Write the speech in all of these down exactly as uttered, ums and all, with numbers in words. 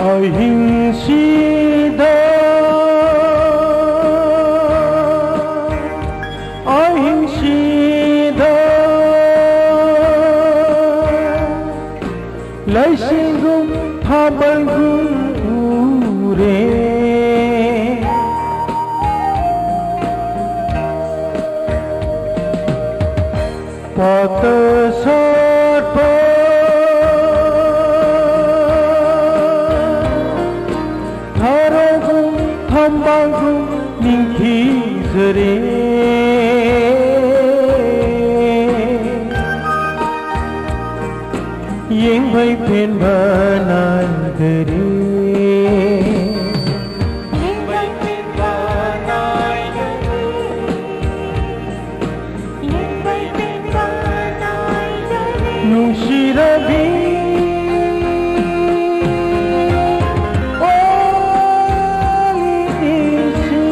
ꯑꯍꯤꯡꯁꯤꯗ, ꯑꯍꯤꯡꯁꯤꯗ ꯂꯩꯆꯤꯜꯒꯨꯝ ꯊꯥꯕꯜꯒꯨꯝ ꯎꯔꯦ꯫ ꯄꯥꯠꯇ ꯁꯥꯠꯄ ꯊꯔꯣꯒꯨꯝ ꯊꯝꯕꯥꯜꯒꯨꯝ ꯅꯤꯡꯊꯤꯖꯔꯦ꯫ ꯌꯦꯡꯕꯩ ꯄꯦꯟꯕ ꯅꯥꯏꯗꯔꯦ꯫ ꯅꯨꯡꯁꯤꯔꯕꯤ, ꯑꯣ ꯏꯁꯤꯡ꯫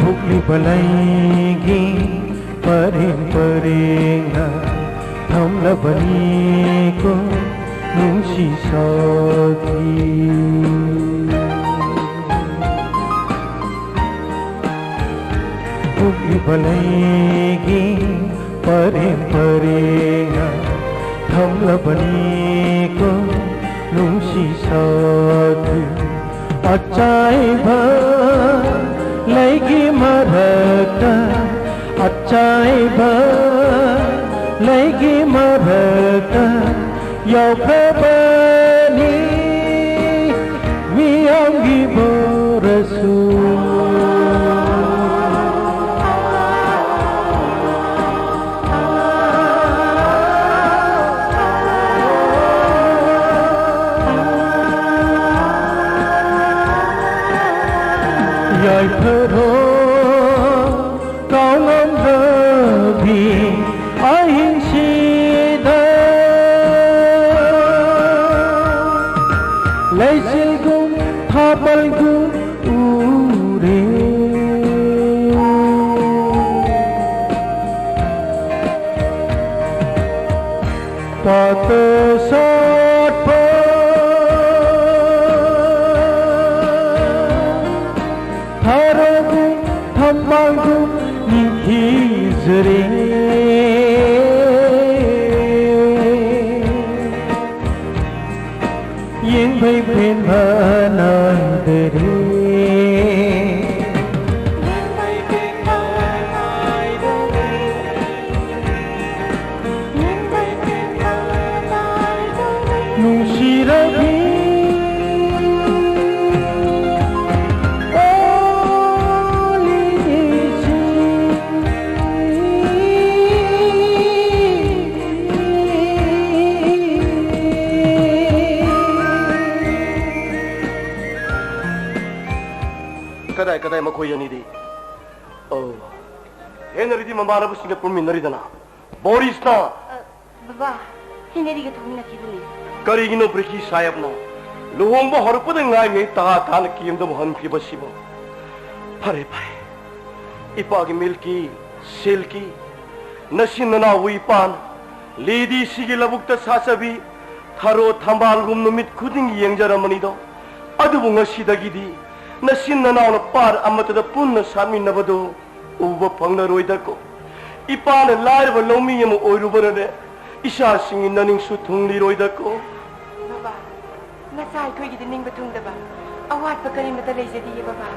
ꯍꯨꯛꯂꯤꯕ ꯂꯩꯒꯤ ꯄꯔꯦꯡ ꯄꯔꯦꯡꯅ ꯊꯝꯂꯕꯅꯤꯀꯣ ꯅꯨꯡꯁꯤ ꯁꯥꯈꯤ꯫ ꯍꯨꯛꯂꯤꯕ ꯂꯩꯒꯤ ꯄꯔꯦꯡ ꯄꯔꯦꯡꯅ ꯊꯝꯂꯕꯅꯤꯀꯣ ꯅꯨꯡꯁꯤ ꯁꯥꯈꯤ꯫ ꯑꯆꯥꯏꯕ ꯂꯩꯒꯤ ꯃꯔꯛꯇ, ꯑꯆꯥꯏꯕ ꯂꯩꯒꯤ ꯃꯔꯛꯇ ꯌꯥꯎꯈ꯭ꯔꯕꯅꯤ ꯃꯤꯌꯥꯝꯒꯤ ꯕꯣꯔꯁꯨ꯫ ꯌꯥꯏꯐꯔꯣ ꯀꯥꯎꯉꯝꯗꯕꯤ ꯑꯍꯤꯡꯁꯤꯗ꯫ ꯂꯩꯆꯤꯜꯒꯨꯝ ꯊꯥꯕꯜꯒꯨꯝ ꯎꯔꯦ꯫ ꯄꯥꯠꯇ ꯁꯥꯠꯄ ꯊꯔꯣꯒꯨꯝ ꯊꯝꯕꯥꯜꯒꯨꯝ ꯅꯤꯡꯊꯤꯖꯔꯦ꯫ ꯌꯦꯡꯕꯩ ꯄꯦꯟꯕ ꯅꯥꯏꯗꯔꯦ꯫ ꯅꯨꯡꯁꯤꯔꯕꯤ ꯑꯣ ꯂꯤꯁꯤ꯫ ꯀꯗꯥꯏ ꯀꯗꯥꯏ ꯃꯈꯣꯏ ꯑꯅꯤꯗꯤ? ꯑꯣ, ꯍꯦꯟꯅꯔꯤꯗꯤ ꯃꯃꯥꯟꯅꯕꯁꯤꯡꯒ ꯄꯨꯟꯃꯤꯟꯅꯔꯤꯗꯅ꯫ ꯕꯣꯔꯤꯁꯅ ꯑ, ꯕꯕꯥ, ꯍꯦꯅꯔꯤꯒ ꯊꯣꯛꯃꯤꯟꯅꯈꯤꯕꯅꯦ꯫ ꯀꯔꯤꯒꯤꯅꯣ ꯕ꯭ꯔꯤꯀꯤ ꯁꯥꯍꯦꯕꯅ ꯂꯨꯍꯣꯡꯕ ꯍꯧꯔꯛꯄꯗ ꯉꯥꯏꯔꯤꯉꯩ ꯇꯍꯥ ꯇꯍꯥꯅ ꯀꯦꯝꯗꯕ ꯍꯟꯈ꯭ꯔꯤꯕꯁꯤꯕꯨ? ꯐꯔꯦ, ꯐꯔꯦ꯫ ꯏꯄꯥꯒꯤ ꯃꯤꯜꯀꯤ, ꯁꯤꯜꯀꯤ, ꯅꯆꯤꯟ ꯅꯅꯥꯎꯕꯨ ꯏꯄꯥꯅ ꯂꯤꯗꯤ ꯁꯤꯒꯤ ꯂꯧꯕꯨꯛꯇ ꯁꯥꯆꯕꯤ ꯊꯔꯣ ꯊꯝꯕꯥꯜꯒꯨꯝ ꯅꯨꯃꯤꯠ ꯈꯨꯗꯤꯡꯒꯤ ꯌꯦꯡꯖꯔꯝꯃꯅꯤꯗꯣ꯫ ꯑꯗꯨꯕꯨ ꯉꯁꯤꯗꯒꯤꯗꯤ ꯅꯆꯤꯟ ꯅꯅꯥꯎꯅ ꯄꯥꯠ ꯑꯃꯠꯇꯗ ꯄꯨꯟꯅ ꯁꯥꯠꯃꯤꯟꯅꯕꯗꯨ ꯎꯕ ꯐꯪꯂꯔꯣꯏꯗꯀꯣ꯫ ꯏꯄꯥꯅ ꯂꯥꯏꯔꯕ ꯂꯧꯃꯤ ꯑꯃ ꯑꯣꯏꯔꯨꯕꯅꯅꯦ, ꯏꯆꯥꯁꯤꯡꯒꯤ ꯅꯅꯤꯡꯁꯨ ꯊꯨꯡꯂꯤꯔꯣꯏꯗꯀꯣ꯫ ꯕꯕꯥ, ꯅꯆꯥ ꯑꯩꯈꯣꯏꯒꯤꯗꯤ ꯅꯤꯡꯕ ꯊꯨꯡꯗꯕ ꯑꯋꯥꯠꯄ ꯀꯔꯤꯃꯠꯇ ꯂꯩꯖꯗꯤꯌꯦ ꯕꯕꯥ꯫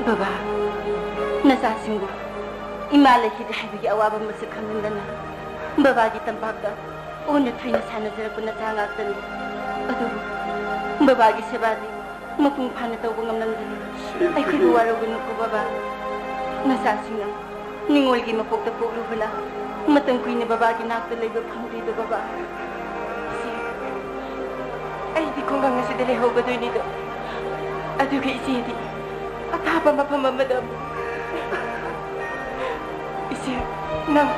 ꯕꯕꯥ, ꯅꯆꯥꯁꯤꯡꯕꯨ ꯏꯃꯥ ꯂꯩꯈꯤꯗꯦ ꯍꯥꯏꯕꯒꯤ ꯑꯋꯥꯕ ꯃꯁꯛ ꯈꯪꯍꯟꯗꯅ ꯕꯕꯥꯒꯤ ꯇꯝꯄꯥꯛꯇ ꯑꯣꯟꯅ ꯊꯣꯏꯅ ꯁꯥꯟꯅꯖꯔꯛꯄ ꯅꯆꯥ ꯉꯥꯛꯇꯅꯤ꯫ ꯑꯗꯨꯕꯨ ꯕꯕꯥꯒꯤ ꯁꯦꯕꯥꯗꯤ ꯃꯄꯨꯡ ꯐꯥꯅ ꯇꯧꯕ ꯉꯝꯂꯝꯗꯔꯦ꯫ ꯑꯩꯈꯣꯏꯕꯨ ꯋꯥꯔꯧꯒꯅꯨꯀꯣ ꯕꯕꯥ꯫ ꯅꯆꯥꯁꯤꯡꯅ ꯅꯤꯡꯉꯣꯜꯒꯤ ꯃꯄꯣꯛꯇ ꯄꯣꯛꯂꯨꯕꯅ ꯃꯇꯝ ꯀꯨꯏꯅ ꯕꯕꯥꯒꯤ ꯅꯥꯛꯇ ꯂꯩꯕ ꯐꯪꯗ꯭ꯔꯤꯗꯣ ꯕꯕꯥ꯫ ꯁꯤ, ꯑꯩꯗꯤ ꯈꯨꯡꯒꯪ ꯑꯁꯤꯗ ꯂꯩꯍꯧꯒꯗꯣꯏꯅꯤꯗꯣ꯫ ꯑꯗꯨꯒ ꯏꯆꯦꯗꯤ ꯑꯊꯥꯞꯄ ꯃꯐꯝ ꯑꯃꯗ ꯑꯃꯨꯛ꯫ ꯏꯆꯦ, ꯅꯪ,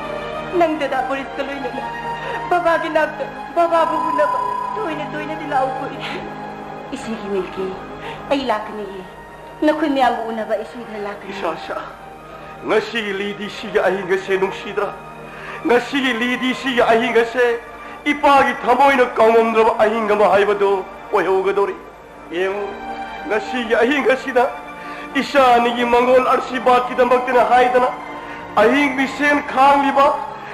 ꯅꯪ ꯗꯗꯥ ꯕꯣꯔꯤꯁꯀ ꯂꯣꯏꯅꯅ ꯕꯕꯥꯒꯤ ꯅꯥꯛꯇ ꯕꯕꯥꯕꯨ ꯎꯅꯕ ꯇꯣꯏꯅ ꯇꯣꯏꯅꯗꯤ ꯂꯥꯛꯎꯀꯣ, ꯏꯆꯦ꯫ ꯏꯆꯦꯒꯤ ꯃꯤꯜꯀꯤ, ꯑꯩ ꯂꯥꯛꯀꯅꯤꯌꯦ꯫ ꯅꯈꯣꯏ ꯃꯌꯥꯝꯕꯨ ꯎꯅꯕ ꯑꯩ ꯁꯣꯏꯗꯅ ꯂꯥꯛꯀꯅꯤ꯫ ꯏꯁꯥ, ꯏꯁꯥ, ꯉꯁꯤꯒꯤ ꯂꯤꯗꯤꯁꯤꯒꯤ ꯑꯍꯤꯡ ꯑꯁꯦ ꯅꯨꯡꯁꯤꯗ꯭ꯔꯥ? ꯉꯁꯤꯒꯤ ꯂꯤꯗꯤꯁꯤꯒꯤ ꯑꯍꯤꯡ ꯑꯁꯦ ꯏꯄꯥꯒꯤ ꯊꯃꯣꯏꯅ ꯀꯥꯎꯉꯝꯗ꯭ꯔꯕ ꯑꯍꯤꯡ ꯑꯃ ꯍꯥꯏꯕꯗꯨ ꯑꯣꯏꯍꯧꯒꯗꯧꯔꯤ꯫ ꯌꯦꯡꯉꯨ, ꯉꯁꯤꯒꯤ ꯑꯍꯤꯡ ꯑꯁꯤꯗ ꯏꯆꯥ ꯑꯅꯤꯒꯤ ꯃꯪꯒꯣꯜ ꯑꯥꯔꯁꯤꯕꯥꯗꯀꯤꯗꯃꯛꯇꯅ ꯍꯥꯏꯗꯅ ꯑꯍꯤꯡ ꯃꯤꯁꯦꯟ ꯈꯥꯡꯂꯤꯕ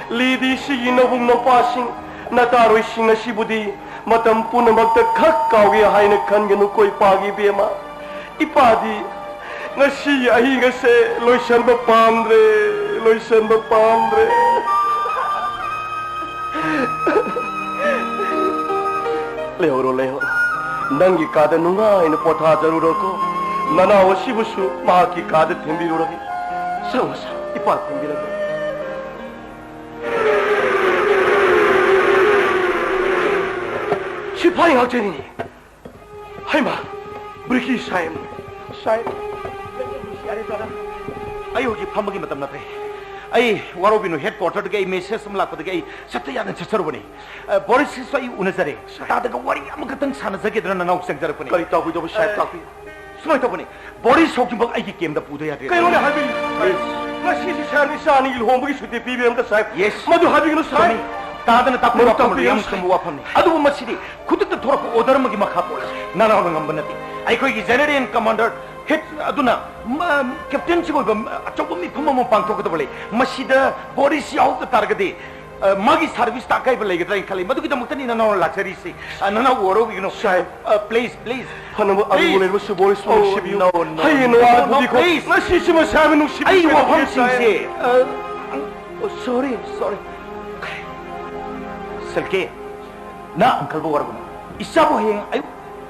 ꯂꯤꯗꯤꯁꯤꯒꯤ ꯅꯕꯨꯡ ꯅꯄꯥꯁꯤꯡ, ꯅꯇꯥꯔꯣꯏꯁꯤꯡ ꯑꯁꯤꯕꯨꯗꯤ ꯃꯇꯝ ꯄꯨꯝꯅꯃꯛꯇ ꯈꯛ ꯀꯥꯎꯒꯦ ꯍꯥꯏꯅ ꯈꯟꯒꯅꯨꯀꯣ ꯏꯄꯥꯒꯤ ꯏꯕꯦꯝꯃ꯫ ꯏꯄꯥꯗꯤ ꯉꯁꯤꯒꯤ ꯑꯍꯤꯡ ꯑꯁꯦ ꯂꯣꯏꯁꯟꯕ ꯄꯥꯝꯗ꯭ꯔꯦ, ꯂꯣꯏꯁꯟꯕ ꯄꯥꯝꯗ꯭ꯔꯦ꯫ ꯂꯩꯍꯧꯔꯣ, ꯂꯩꯍꯧꯔꯣ꯫ ꯅꯪꯒꯤ ꯀꯥꯗ ꯅꯨꯡꯉꯥꯏꯅ ꯄꯣꯊꯥꯖꯔꯨꯔꯣꯀꯣ꯫ ꯅꯅꯥꯎ ꯑꯁꯤꯕꯨꯁꯨ ꯃꯍꯥꯛꯀꯤ ꯀꯥꯗ ꯊꯤꯟꯕꯤꯔꯨꯔꯒꯦ꯫ ꯁꯪꯉꯣ, ꯁꯪꯉꯣ, ꯏꯄꯥ ꯊꯤꯟꯕꯤꯔꯒꯦ꯫ ꯁꯤꯐꯥꯏ ꯉꯥꯛꯇꯅꯤꯅꯦ꯫ ꯍꯩꯃꯥ! ꯕ꯭ꯔꯤꯀꯤ ꯁꯥꯍꯦꯕ! ꯁꯥꯍꯦꯕ! ꯌꯥꯔꯦ, ꯕ꯭ꯔꯗꯔ꯫ ꯑꯩ ꯍꯧꯖꯤꯛ ꯐꯝꯕꯒꯤ ꯃꯇꯝ ꯅꯠꯇꯦ꯫ ꯑꯩ ꯋꯥꯔꯧꯕꯤꯅꯨ, ꯍꯦꯗ ꯀ꯭ꯋꯥꯇꯔꯗꯒꯤ ꯑꯩ ꯃꯦꯁꯦꯖ ꯑꯃ ꯂꯥꯛꯄꯗꯒꯤ ꯑꯩ ꯁꯠꯇ ꯌꯥꯗꯅ ꯆꯠꯆꯔꯨꯕꯅꯤ꯫ ꯑ, ꯕꯣꯔꯤꯁꯁꯤꯁꯨ ꯑꯩ ꯎꯅꯖꯔꯦ꯫ ꯁꯥꯍꯦꯕ꯫ ꯇꯥꯗꯒ ꯋꯥꯔꯤ ꯑꯃꯈꯛꯇꯪ ꯁꯥꯟꯅꯖꯒꯦꯗꯅ ꯅꯅꯥꯎ ꯆꯪꯖꯔꯛꯄꯅꯤ꯫ ꯀꯔꯤ ꯇꯧꯕꯤꯗꯧꯕ, ꯁꯥꯍꯦꯕ? ꯑ, ꯇꯥꯛꯄꯤꯌꯨ꯫ ꯁꯨꯃꯥꯏꯅ ꯇꯧꯕꯅꯤ, ꯕꯣꯔꯤꯁ ꯍꯧꯖꯤꯛꯃꯛ ꯑꯩꯒꯤ ꯀꯦꯝꯗ ꯄꯨꯗ ꯌꯥꯗꯦ꯫ ꯀꯩꯅꯣꯅꯦ ꯍꯥꯏꯕꯤꯌꯨ? ꯄ꯭ꯂꯤꯖ꯫ ꯉꯁꯤꯁꯦ ꯁꯥꯍꯦꯕꯅ ꯏꯆꯥ ꯑꯅꯤꯒꯤ ꯂꯨꯍꯣꯡꯕꯒꯤ ꯁꯨꯇꯤ ꯄꯤꯕꯤꯔꯝꯗ, ꯁꯥꯍꯦꯕ꯫ ꯌꯦꯁ꯫ ꯃꯗꯨ ꯍꯥꯏꯕꯤꯒꯅꯨ, ꯁꯥꯍꯦꯕ꯫ ꯇꯥꯗꯅ ꯇꯥꯛꯄꯤꯌꯨ, ꯃꯗꯨ ꯋꯥꯐꯝ ꯑꯗꯨ ꯇꯥꯛꯄꯤꯒꯅꯨ, ꯌꯥꯝꯅ ꯁꯥꯍꯦꯕ꯫ ꯆꯨꯝꯕ ꯋꯥꯐꯝꯅꯤ꯫ ꯑꯗꯨꯕꯨ ꯃꯁꯤꯗꯤ ꯈꯨꯗꯛꯇ ꯊꯣꯔꯛꯄ ꯑꯣꯔꯗꯔ ꯑꯃꯒꯤ ꯃꯈꯥ ꯄꯣꯜꯂꯤ꯫ ꯅꯅꯥꯎꯅ ꯉꯝꯕ ꯅꯠꯇꯦ꯫ ꯑꯩꯈꯣꯏꯒꯤ ꯖꯦꯅꯔꯦꯜ ꯀꯃꯥꯟꯗꯔ ꯍꯦꯗ ꯑꯗꯨꯅ, ꯃ-, ꯀꯦꯞꯇꯦꯟꯁꯤꯡ ꯑꯣꯏꯕ, ꯃ-, ꯑꯆꯧꯕ ꯃꯤꯐꯝ ꯑꯃ ꯄꯥꯡꯊꯣꯛꯀꯗꯕ ꯂꯩ꯫ ꯃꯁꯤꯗ ꯕꯣꯔꯤꯁ ꯌꯥꯎꯗ ꯇꯥꯔꯒꯗꯤ, ꯑ, ꯃꯥꯒꯤ ꯁꯥꯔꯚꯤꯁꯇ ꯑꯀꯥꯏꯕ ꯂꯩꯒꯗ꯭ꯔꯥ ꯍꯥꯏꯅ ꯈꯜꯂꯤ꯫ ꯃꯗꯨꯒꯤꯗꯃꯛꯇꯅꯤ ꯅꯅꯥꯎꯅ ꯂꯥꯛꯆꯔꯤꯁꯤ꯫ ꯑ, ꯅꯅꯥꯎ ꯋꯥꯔꯧꯕꯤꯒꯅꯨ꯫ ꯁꯥꯍꯦꯕ꯫ ꯑ, ꯄ꯭ꯂꯤꯖ, ꯄ꯭ꯂꯤꯖ, ꯐꯅꯕ ꯑꯔꯨꯕ ꯄ꯭ꯂꯤꯖ꯫ ꯂꯩꯔꯕꯁꯨ ꯕꯣꯔꯤꯁꯄꯨ ꯑꯣ, ꯅꯨꯡꯁꯤꯕꯤꯌꯨ꯫ ꯅꯣ, ꯅꯣ, ꯍꯌꯦꯡ ꯅꯣ, ꯅꯋꯥ ꯅꯣ, ꯐꯨꯕꯤꯈꯣ꯫ ꯄ꯭ꯂꯤꯖ꯫ ꯉꯁꯤꯁꯤꯃ ꯁꯥꯍꯦꯕ ꯅꯨꯡꯁꯤꯕꯤꯌꯨ꯫ ꯑꯩ ꯋꯥꯐꯝꯁꯤꯡꯁꯦ, ꯁꯥꯍꯦꯕ꯫ ꯑ, ꯑꯣ, ꯁꯣꯔꯤ, ꯁꯣꯔꯤ꯫ ꯁꯤꯜꯀꯤ, ꯅ ꯑꯪꯀꯜꯕꯨ ꯋꯥꯔꯧꯒꯅꯨ꯫ ꯏꯆꯥꯕꯨ ꯍꯌꯦꯡ ꯑꯌꯨꯛ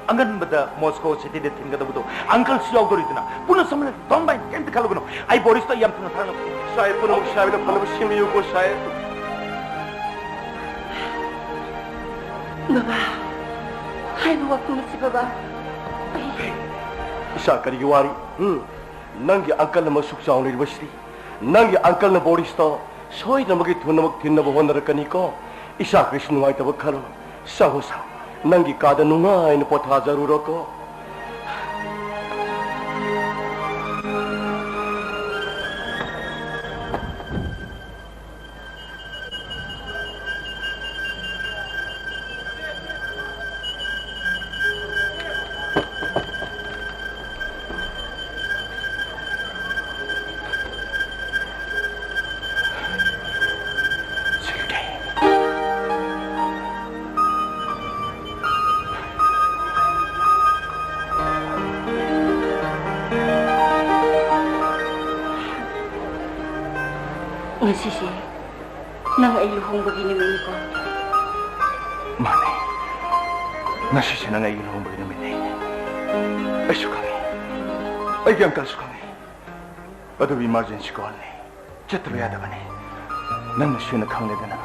ꯑꯉꯟꯕꯗ ꯃꯣꯁꯀꯣ ꯁꯤꯇꯤꯗ ꯊꯤꯟꯒꯗꯕꯗꯣ ꯑꯪꯀꯜꯁꯨ ꯌꯥꯎꯗꯣꯔꯤꯗꯨꯅ ꯄꯨꯟꯅ ꯆꯠꯃꯤꯟꯅ-, don't mind, ꯀꯩꯝꯇ ꯈꯜꯂꯨꯒꯅꯨ꯫ ꯑꯩ ꯕꯣꯔꯤꯁꯇ ꯌꯥꯝ ꯊꯨꯅ ꯊꯥꯅꯕ꯫ ꯁꯥꯍꯦꯕ ꯄꯨꯝꯅꯃꯛ ꯁꯥꯍꯦꯕꯅ ꯐꯅꯕ ꯁꯤꯟꯕꯤꯌꯨꯀꯣ, ꯁꯥꯍꯦꯕ꯫ ꯕꯕꯥ, ꯍꯥꯏꯕ ꯋꯥꯐꯝ ꯑꯁꯤ ꯕꯕꯥ, ꯑꯩ ꯏꯆꯥ, ꯀꯔꯤꯒꯤ ꯋꯥꯔꯤ? ꯎꯝ? ꯅꯪꯒꯤ uncle ꯑꯃ ꯁꯨꯛ ꯆꯥꯎꯅ ꯂꯩꯔꯤꯕꯁꯤꯗꯤ꯫ ꯅꯪꯒꯤ uncleꯅ ꯕꯣꯔꯤꯁꯇꯣ ꯁꯣꯏꯗꯅꯃꯛꯀꯤ ꯊꯨꯅꯃꯛ ꯊꯤꯟꯅꯕ ꯍꯣꯠꯅꯔꯛꯀꯅꯤꯀꯣ꯫ ꯏꯆꯥ, ꯀꯔꯤꯁꯨ ꯅꯨꯡꯉꯥꯏꯇꯕ ꯈꯜꯂꯨ꯫ ꯆꯪꯉꯨ, ꯆꯪꯉꯨ꯫ ꯅꯪꯒꯤ ꯀꯥꯗ ꯅꯨꯡꯉꯥꯏꯅ ꯄꯣꯊꯥꯖꯔꯨꯔꯣꯀꯣ꯫ ꯉꯁꯤꯁꯦ ꯅꯪ ꯑꯩ ꯂꯨꯍꯣꯡꯕꯒꯤ ꯅꯨꯃꯤꯠꯅꯤꯀꯣ? ꯃꯥꯅꯦ꯫ ꯉꯁꯤꯁꯦ ꯅꯪ ꯑꯩꯒꯤ ꯂꯨꯍꯣꯡꯕꯒꯤ ꯅꯨꯃꯤꯠꯅꯦ꯫ ꯑꯩꯁꯨ ꯈꯪꯉꯤ꯫ ꯑꯩꯒꯤ uncleꯁꯨ ꯈꯪꯉꯤ꯫ ꯑꯗꯨꯕꯨ emergency callꯅꯤ꯫ ꯆꯠꯇꯕ ꯌꯥꯗꯕꯅꯤ꯫ ꯅꯪꯅꯁꯨ ꯍꯦꯟꯅ ꯈꯪꯂꯦꯗꯅ꯫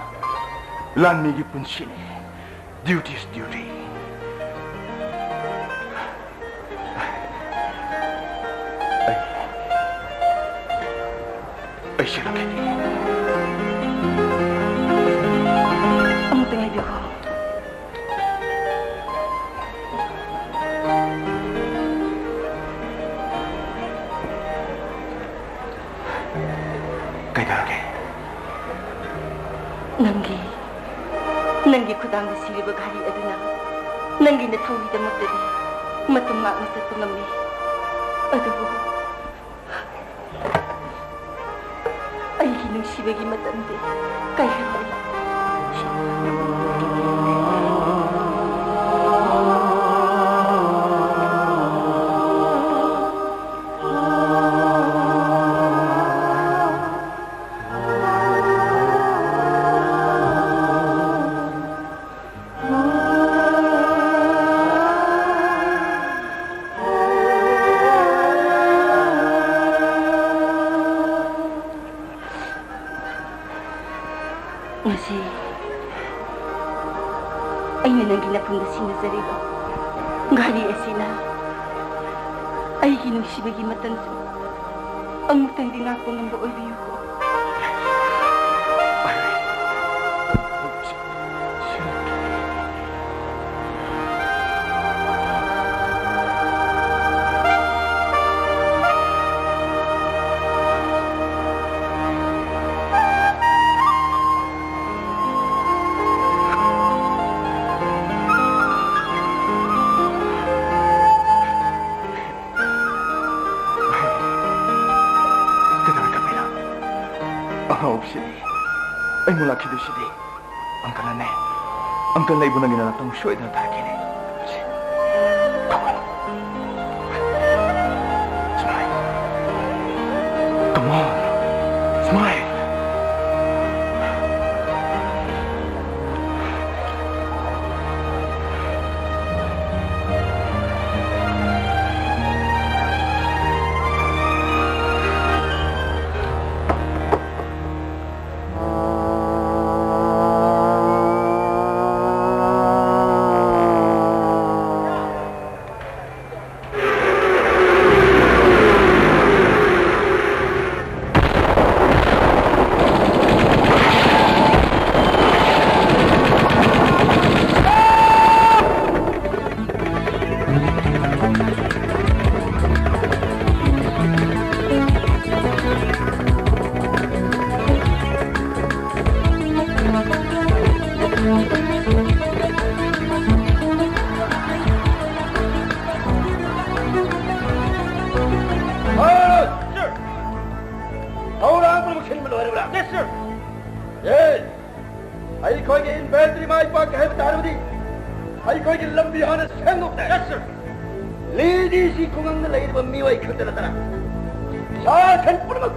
ꯂꯥꯟꯃꯤꯒꯤ ꯄꯨꯟꯁꯤꯅꯤ꯫ Duty is duty꯫ ꯑꯩ, ꯑꯩ ꯆꯠꯂꯒꯦ꯫ ꯑꯃꯨꯛꯇ ꯉꯥꯏꯕꯤꯈꯣ꯫ ꯀꯩꯗꯧꯔꯒꯦ? ꯅꯪꯒꯤ, ꯅꯪꯒꯤ ꯈꯨꯗꯥꯡꯗ ꯁꯤꯔꯤꯕ ꯘꯔꯤ ꯑꯗꯨꯅ ꯅꯪꯒꯤ ꯅꯊꯧꯒꯤꯗꯃꯛꯇꯗꯤ ꯃꯇꯝ ꯉꯥꯛꯅ ꯆꯠꯄ ꯉꯝꯃꯤ꯫ ꯑꯗꯨꯕꯨ ꯑꯩꯒꯤ ꯅꯨꯡꯁꯤꯕꯒꯤ ꯃꯇꯝꯗꯤ ꯀꯥꯏꯍꯜꯂꯦ꯫ ꯑꯩꯒꯤ ꯅꯨꯡꯁꯤꯕꯒꯤ ꯃꯇꯝꯁꯨ ꯑꯃꯨꯛꯇꯪꯗꯤ ꯉꯥꯛꯄ ꯉꯝꯕ ꯑꯣꯏꯕꯤꯌꯨꯀꯣ꯫ ꯀꯩꯗꯧꯔꯦ ꯀꯃꯤꯂꯥ? ꯑꯉꯥꯎꯕꯤꯁꯤꯗꯤ ꯑꯩ ꯃꯨꯂꯥꯛꯈꯤꯗꯣꯏꯁꯤꯗꯤ꯫ ꯑꯪꯀꯜꯅꯅꯦ, ꯑꯪꯀꯜꯅ ꯑꯩꯕꯨ ꯅꯪꯒꯤ ꯅꯅꯥꯛꯇ ꯑꯃꯨꯛ ꯁꯣꯏꯗꯅ ꯊꯥꯔꯛꯈꯤꯅꯤ꯫ Come on. Smile. Come on. Smile. ꯍꯣꯏ! ꯁꯤꯔ! ꯊꯧꯔꯥꯡ ꯄꯨꯝꯅꯃꯛ ꯁꯤꯟꯕ ꯂꯣꯏꯔꯕ꯭ꯔꯥ? Yes, sir. ꯑꯦ! ꯑꯩꯈꯣꯏꯒꯤ invasion ꯃꯥꯏ ꯄꯥꯛꯀꯦ ꯍꯥꯏꯕ ꯇꯥꯔꯕꯗꯤ ꯑꯩꯈꯣꯏꯒꯤ ꯂꯝꯕꯤ ꯍꯥꯟꯅ ꯁꯦꯡꯗꯣꯛ ꯇꯥꯏ꯫ Yes, sir. ꯂꯤꯗꯤꯁꯤ ꯈꯨꯡꯒꯪꯗ ꯂꯩꯔꯤꯕ ꯃꯤꯑꯣꯏ ꯈꯛꯇ ꯅꯠꯇꯅ ꯁꯥ ꯁꯟ ꯄꯨꯝꯅꯃꯛ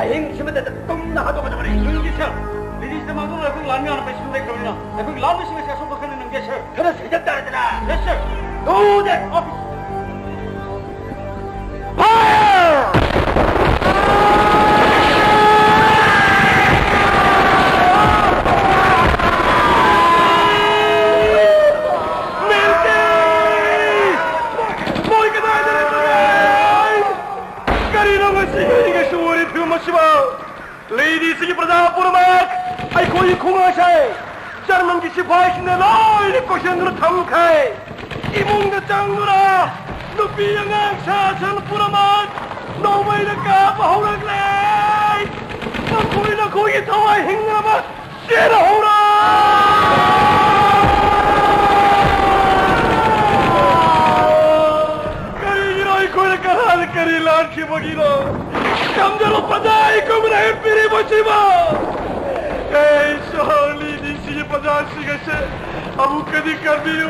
ꯑꯍꯤꯡꯁꯤꯃꯗ ꯇꯨꯝꯅ ꯍꯥꯠꯇꯣꯛꯀꯗꯕꯅꯤ꯫ ꯆꯨꯝꯃꯤ, ꯁꯥꯔ꯫ ꯂꯤꯗꯤꯁꯤꯗ ꯃꯥꯡꯖꯧꯅꯅ ꯑꯩꯈꯣꯏ ꯂꯥꯟ ꯌꯥꯝꯅ ꯄꯩꯁꯤꯟꯕ ꯂꯩꯇ꯭ꯔꯕꯅꯤꯅ ꯑꯩꯈꯣꯏꯒꯤ ꯂꯥꯟꯕꯁꯤꯡ ꯑꯁꯤ ꯑꯁꯣꯛꯄ ꯈꯔ ꯅꯪꯒꯦ, ꯁꯥꯔ꯫ ꯈꯔ ꯁꯤꯖꯠ ꯇꯥꯔꯦꯗꯅ꯫ Yes, sir. Do that. Office. Fire! ꯃꯣꯏ ꯀꯗꯥꯏꯗ ꯂꯩꯕꯒꯦ? ꯁꯤꯕ, ꯂꯩꯔꯤꯁꯤꯒꯤ ꯄ꯭ꯔꯖꯥ ꯄꯨꯝꯅꯃꯛ, ꯑꯩꯈꯣꯏꯒꯤ ꯈꯨꯡꯒꯪ ꯑꯁꯦ ꯖꯔꯃꯟꯒꯤ ꯁꯤꯐꯥꯏꯁꯤꯡꯅ ꯂꯣꯏꯅ ꯀꯣꯏꯁꯤꯟꯗꯨꯅ ꯊꯝꯈ꯭ꯔꯦ꯫ ꯏꯃꯨꯡꯗ ꯆꯪꯗꯨꯅ ꯅꯨꯄꯤ ꯑꯉꯥꯡ ꯁꯥ ꯁꯟ ꯄꯨꯝꯅꯃꯛ ꯅꯣꯡꯃꯩꯅ ꯀꯥꯞꯄ ꯍꯧꯔꯛꯂꯦ꯫ ꯅꯈꯣꯏ ꯅꯈꯣꯏꯒꯤ ꯊꯋꯥꯏ ꯍꯤꯡꯅꯕ ꯆꯦꯜꯍꯧꯔꯣ! ꯀꯔꯤꯒꯤꯅꯣ ꯑꯩꯈꯣꯏꯅ ꯀꯅꯥꯗ ꯀꯔꯤ ꯂꯥꯟꯈꯤꯕꯒꯤꯅꯣ? ꯀꯝꯗꯧꯕ ꯄ꯭ꯔꯖꯥ ꯑꯩꯈꯣꯏꯕꯨꯅ ꯍꯦꯟꯕꯤꯔꯤꯕꯁꯤꯕꯣ? ꯑꯦ ꯏꯁꯣꯔ, ꯂꯤꯗꯤꯁꯤꯒꯤ ꯄ꯭ꯔꯖꯥꯁꯤꯡ ꯑꯁꯦ ꯑꯃꯨꯛꯀꯗꯤ ꯀꯟꯕꯤꯌꯨ꯫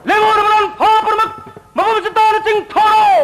ꯂꯦꯡꯍꯧꯔꯕ ꯂꯥꯟꯐꯝ ꯄꯨꯝꯅꯃꯛ ꯃꯐꯝ ꯑꯁꯤꯗ ꯇꯥꯅ ꯆꯤꯡꯊꯣꯛꯑꯣ!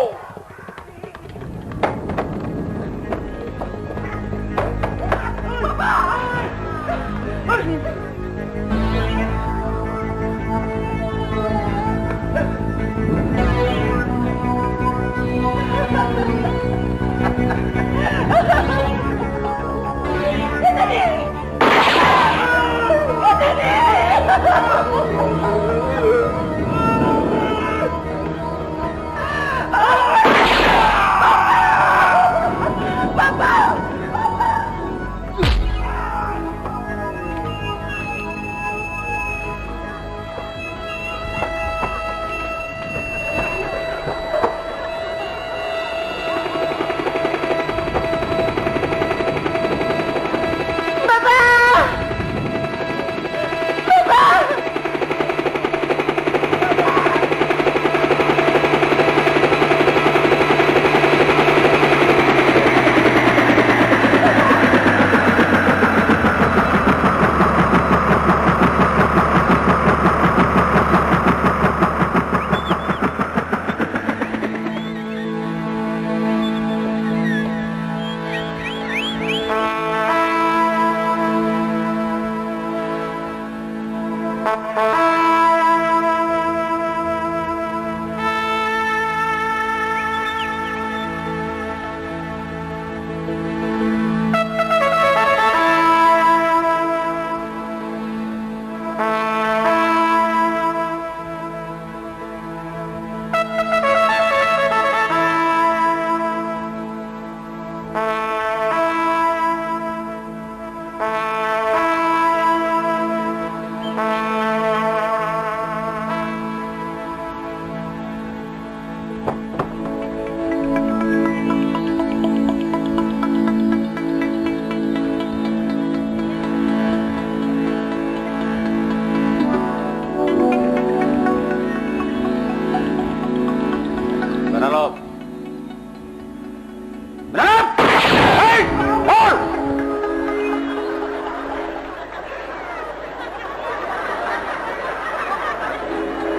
ꯔꯥꯝ! ꯍꯦ! ꯍꯣꯜ!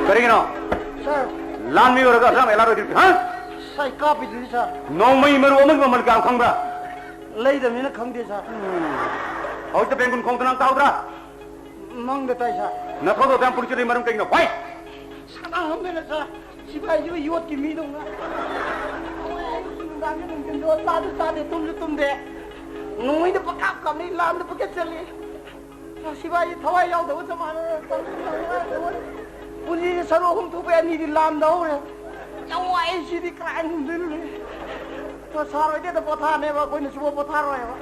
ꯀꯔꯤꯒꯤꯅꯣ? ꯁꯥꯔ꯫ ꯂꯥꯟꯃꯤ ꯑꯣꯏꯔꯒ ꯑꯁꯨꯛ ꯌꯥꯝ ꯑꯦꯂꯔꯠ ꯑꯣꯏꯗ꯭ꯔꯤꯕꯁꯤ, ꯍꯥ? ꯁꯥꯏ ꯀꯥꯞꯄꯤꯗꯨꯗꯤ, ꯁꯥꯔ꯫ ꯅꯣꯡꯃꯩ ꯃꯔꯨ ꯑꯃꯒꯤ ꯃꯃꯜ ꯀꯌꯥꯝ ꯈꯪꯕ꯭ꯔꯥ? ꯂꯩꯗꯕꯅꯤꯅ ꯈꯪꯗꯦ, ꯁꯥꯔ꯫ ꯍꯧꯖꯤꯛꯇ ꯕꯦꯡꯒꯨꯟ ꯈꯣꯡꯗꯅ ꯇꯥꯍꯧꯗ꯭ꯔꯥ? ꯃꯪꯗ ꯇꯥꯏ, ꯁꯥꯔ꯫ ꯅꯊꯧꯗꯣ ꯑꯗꯨꯌꯥꯝ ꯄꯨꯔꯤ ꯆꯠꯂꯤ ꯃꯔꯝ ꯀꯩꯒꯤꯅꯣ? ꯍꯣꯏ! ꯁꯅꯥ ꯍꯪꯗꯅ, ꯁꯥꯔ꯫ ꯁꯤꯐꯥꯏꯁꯤꯕꯨ ꯌꯣꯠꯀꯤ ꯃꯤꯗꯧꯅ꯫ ꯑꯩ ꯅꯨꯡꯗꯥꯡꯒꯤ ꯅꯨꯡꯊꯤꯟꯗꯣ ꯆꯥꯁꯨ ꯆꯥꯗꯦ, ꯇꯨꯝꯁꯨ ꯇꯨꯝꯗꯦ꯫ ꯅꯣꯡꯃꯩꯗ ꯄꯪꯀꯥꯞ ꯀꯥꯞꯅꯩ, ꯂꯥꯟꯗ ꯄꯪꯆꯠ ꯆꯠꯂꯤ꯫ ꯁꯤꯐꯥꯏꯁꯤ ꯊꯋꯥꯏ ꯌꯥꯎꯗꯕ ꯆꯞ ꯃꯥꯟꯅꯔꯦ꯫ ꯄꯨꯟꯁꯤꯁꯦ ꯁꯔꯨꯛ ꯑꯍꯨꯝ ꯊꯣꯛꯄꯩ ꯑꯅꯤꯗꯤ ꯂꯥꯟꯗ ꯍꯧꯔꯦ꯫ ꯌꯥꯝ ꯋꯥꯏ, ꯁꯤꯗꯤ ꯀꯃꯥꯏꯅ ꯍꯤꯡꯗꯣꯏꯅꯣꯅꯦ? ꯁꯥꯔ ꯍꯣꯏꯗꯤ ꯑꯗ ꯄꯣꯊꯥꯅꯦꯕ, ꯑꯩꯈꯣꯏꯅ ꯁꯨꯡꯄꯣ ꯄꯣꯊꯥꯔꯣꯏꯕ꯫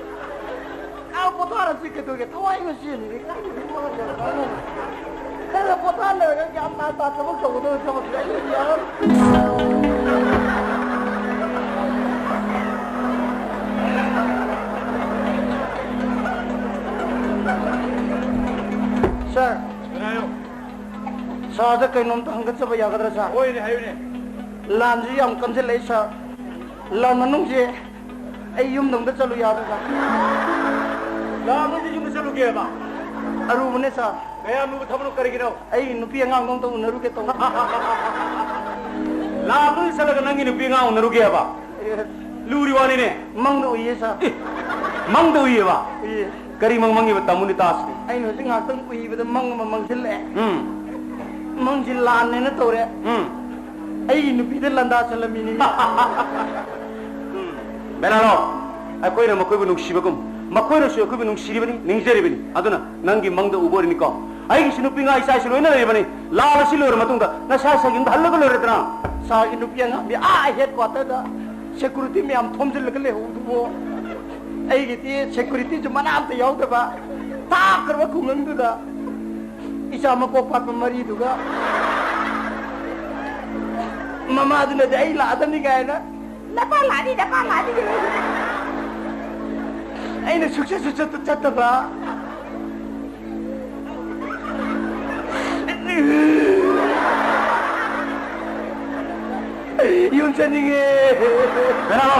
ꯑꯥ, ꯄꯣꯊꯥꯔꯁꯤ ꯀꯩꯗꯧꯒꯦ? ꯊꯋꯥꯏꯅ ꯆꯦꯟꯕꯅꯤ꯫ ꯀꯥꯏꯗꯒꯤ ꯄꯣꯊꯥꯅꯤ? ꯈꯔ ꯄꯣꯊꯥꯅꯔꯒ ꯒ꯭ꯌꯥꯟ ꯇꯥ ꯇꯥ ꯊꯕꯛ ꯇꯧꯒꯗꯕ ꯊꯕꯛꯁꯦ ꯑꯩ ꯌꯥꯔꯔꯣꯏ꯫ ꯁꯥꯔ, ꯀꯩꯅꯣ ꯍꯥꯏꯌꯣ? ꯁꯥꯔꯗ ꯀꯩꯅꯣꯝꯇ ꯍꯪꯒꯠꯆꯕ ꯌꯥꯒꯗ꯭ꯔꯥ, ꯁꯥꯔ? ꯍꯣꯏꯅꯦ, ꯍꯥꯏꯌꯨꯅꯦ꯫ ꯂꯥꯟꯁꯨ ꯌꯥꯝ ꯀꯟꯁꯤꯜꯂꯛꯏ, ꯁꯥꯔ꯫ ꯂꯝ ꯃꯅꯨꯡꯁꯦ ꯑꯩ ꯌꯨꯝꯗ ꯑꯝꯇ ꯆꯠꯂꯨ ꯌꯥꯗ꯭ꯔꯥ? ꯂꯥꯛꯑꯒꯗꯤ ꯌꯨꯝꯗ ꯆꯠꯂꯨꯒꯦꯕ? ꯑꯔꯨꯕꯅꯦ, ꯁꯥꯔ꯫ ꯀꯌꯥꯝ ꯂꯨꯕ ꯊꯕꯛꯅꯣ, ꯀꯔꯤꯒꯤꯅꯣ? ꯑꯩꯒꯤ ꯅꯨꯄꯤ ꯑꯉꯥꯡꯗꯣ ꯑꯝꯇ ꯎꯅꯔꯨꯒꯦ ꯇꯧꯕ꯫ ꯂꯥꯛꯑꯒꯗꯤ ꯆꯠꯂꯒ ꯅꯪꯒꯤ ꯅꯨꯄꯤ ꯑꯉꯥꯡ ꯎꯅꯔꯨꯒꯦꯕ? ꯑꯦ꯫ ꯂꯨꯔꯤ ꯋꯥꯅꯤꯅꯦ꯫ ꯃꯪꯗ ꯎꯏꯌꯦ, ꯁꯥꯔ꯫ ꯑꯦ, ꯃꯪꯗ ꯎꯏꯌꯦꯕ? ꯎꯏꯌꯦ꯫ ꯀꯔꯤ ꯃꯪ ꯃꯪꯉꯤꯕ, ꯇꯝꯃꯨꯅꯦ ꯇꯥꯁꯤꯅꯦ꯫ ꯑꯩꯅ ꯍꯧꯖꯤꯛ ꯉꯥꯏꯍꯥꯛꯇꯪ ꯎꯏꯕꯗ ꯃꯪ ꯑꯃ ꯃꯪꯁꯤꯜꯂꯛꯑꯦ꯫ ꯎꯝ꯫ ꯃꯪꯁꯤ ꯂꯥꯟꯅꯦꯅ ꯇꯧꯔꯦ꯫ ꯎꯝ꯫ ꯑꯩꯒꯤ ꯅꯨꯄꯤꯗ ꯂꯥꯟꯗꯥ ꯆꯠꯂꯝꯃꯤꯅꯤ꯫ ꯎꯝ꯫ ꯕꯦꯂꯥꯂꯣ, ꯑꯩꯈꯣꯏꯅ ꯃꯈꯣꯏꯕꯨ ꯅꯨꯡꯁꯤꯕꯒꯨꯝ, ꯃꯈꯣꯏꯅꯁꯨ ꯑꯩꯈꯣꯏꯕꯨ ꯅꯨꯡꯁꯤꯔꯤꯕꯅꯤ, ꯅꯤꯡꯖꯔꯤꯕꯅꯤ꯫ ꯑꯗꯨꯅ ꯅꯪꯒꯤ ꯃꯪꯗ ꯎꯕ ꯑꯣꯏꯔꯤꯅꯤꯀꯣ꯫ ꯑꯩꯒꯤꯁꯨ ꯅꯨꯄꯤ ꯉꯥ ꯏꯆꯥ ꯏꯁꯨ ꯂꯣꯏꯅ ꯂꯩꯔꯕꯅꯤ꯫ ꯂꯥꯜ ꯑꯁꯤ ꯂꯣꯏꯔ ꯃꯇꯨꯡꯗ ꯅꯁꯥ ꯏꯁꯥꯒꯤ ꯌꯨꯝꯗ ꯍꯜꯂꯒ ꯂꯣꯏꯔꯦꯗꯅ꯫ ꯁꯥꯔꯒꯤ ꯅꯨꯄꯤ ꯑꯉꯥꯡꯗꯤ ꯑꯥ ꯍꯦꯗ ꯀ꯭ꯋꯥꯇꯔꯗ ꯁꯦꯀꯨꯔꯤꯇꯤ ꯃꯌꯥꯝ ꯊꯣꯝꯖꯤꯜꯂꯒ ꯂꯩꯍꯧꯗꯨꯕꯨ꯫ ꯑꯩꯒꯤꯗꯤ ꯁꯦꯀꯨꯔꯤꯇꯤꯁꯨ ꯃꯅꯥ ꯑꯝꯇ ꯌꯥꯎꯗꯕ꯫ ꯊꯥꯈ꯭ꯔꯕ ꯈꯨꯡꯒꯪꯗꯨꯗ ꯏꯆꯥ ꯃꯀꯣꯛ ꯄꯥꯠꯄ ꯃꯔꯤꯗꯨꯒ ꯃꯃꯥꯗꯨꯅꯗꯤ ꯑꯩ ꯂꯥꯛꯑꯗꯕꯅꯤ ꯀꯥꯏꯅ ꯅꯄꯥ ꯂꯥꯛꯑꯅꯤ, ꯅꯄꯥ ꯂꯥꯛꯑꯅꯤ꯫ ꯑꯩꯅ ꯁꯨꯛꯆꯠꯁꯨ ꯆꯠꯇ-, ꯆꯠꯇꯕ꯫ ꯌꯨꯝ ꯆꯠꯅꯤꯡꯉꯦ꯫ ꯀꯅꯥꯅꯣ?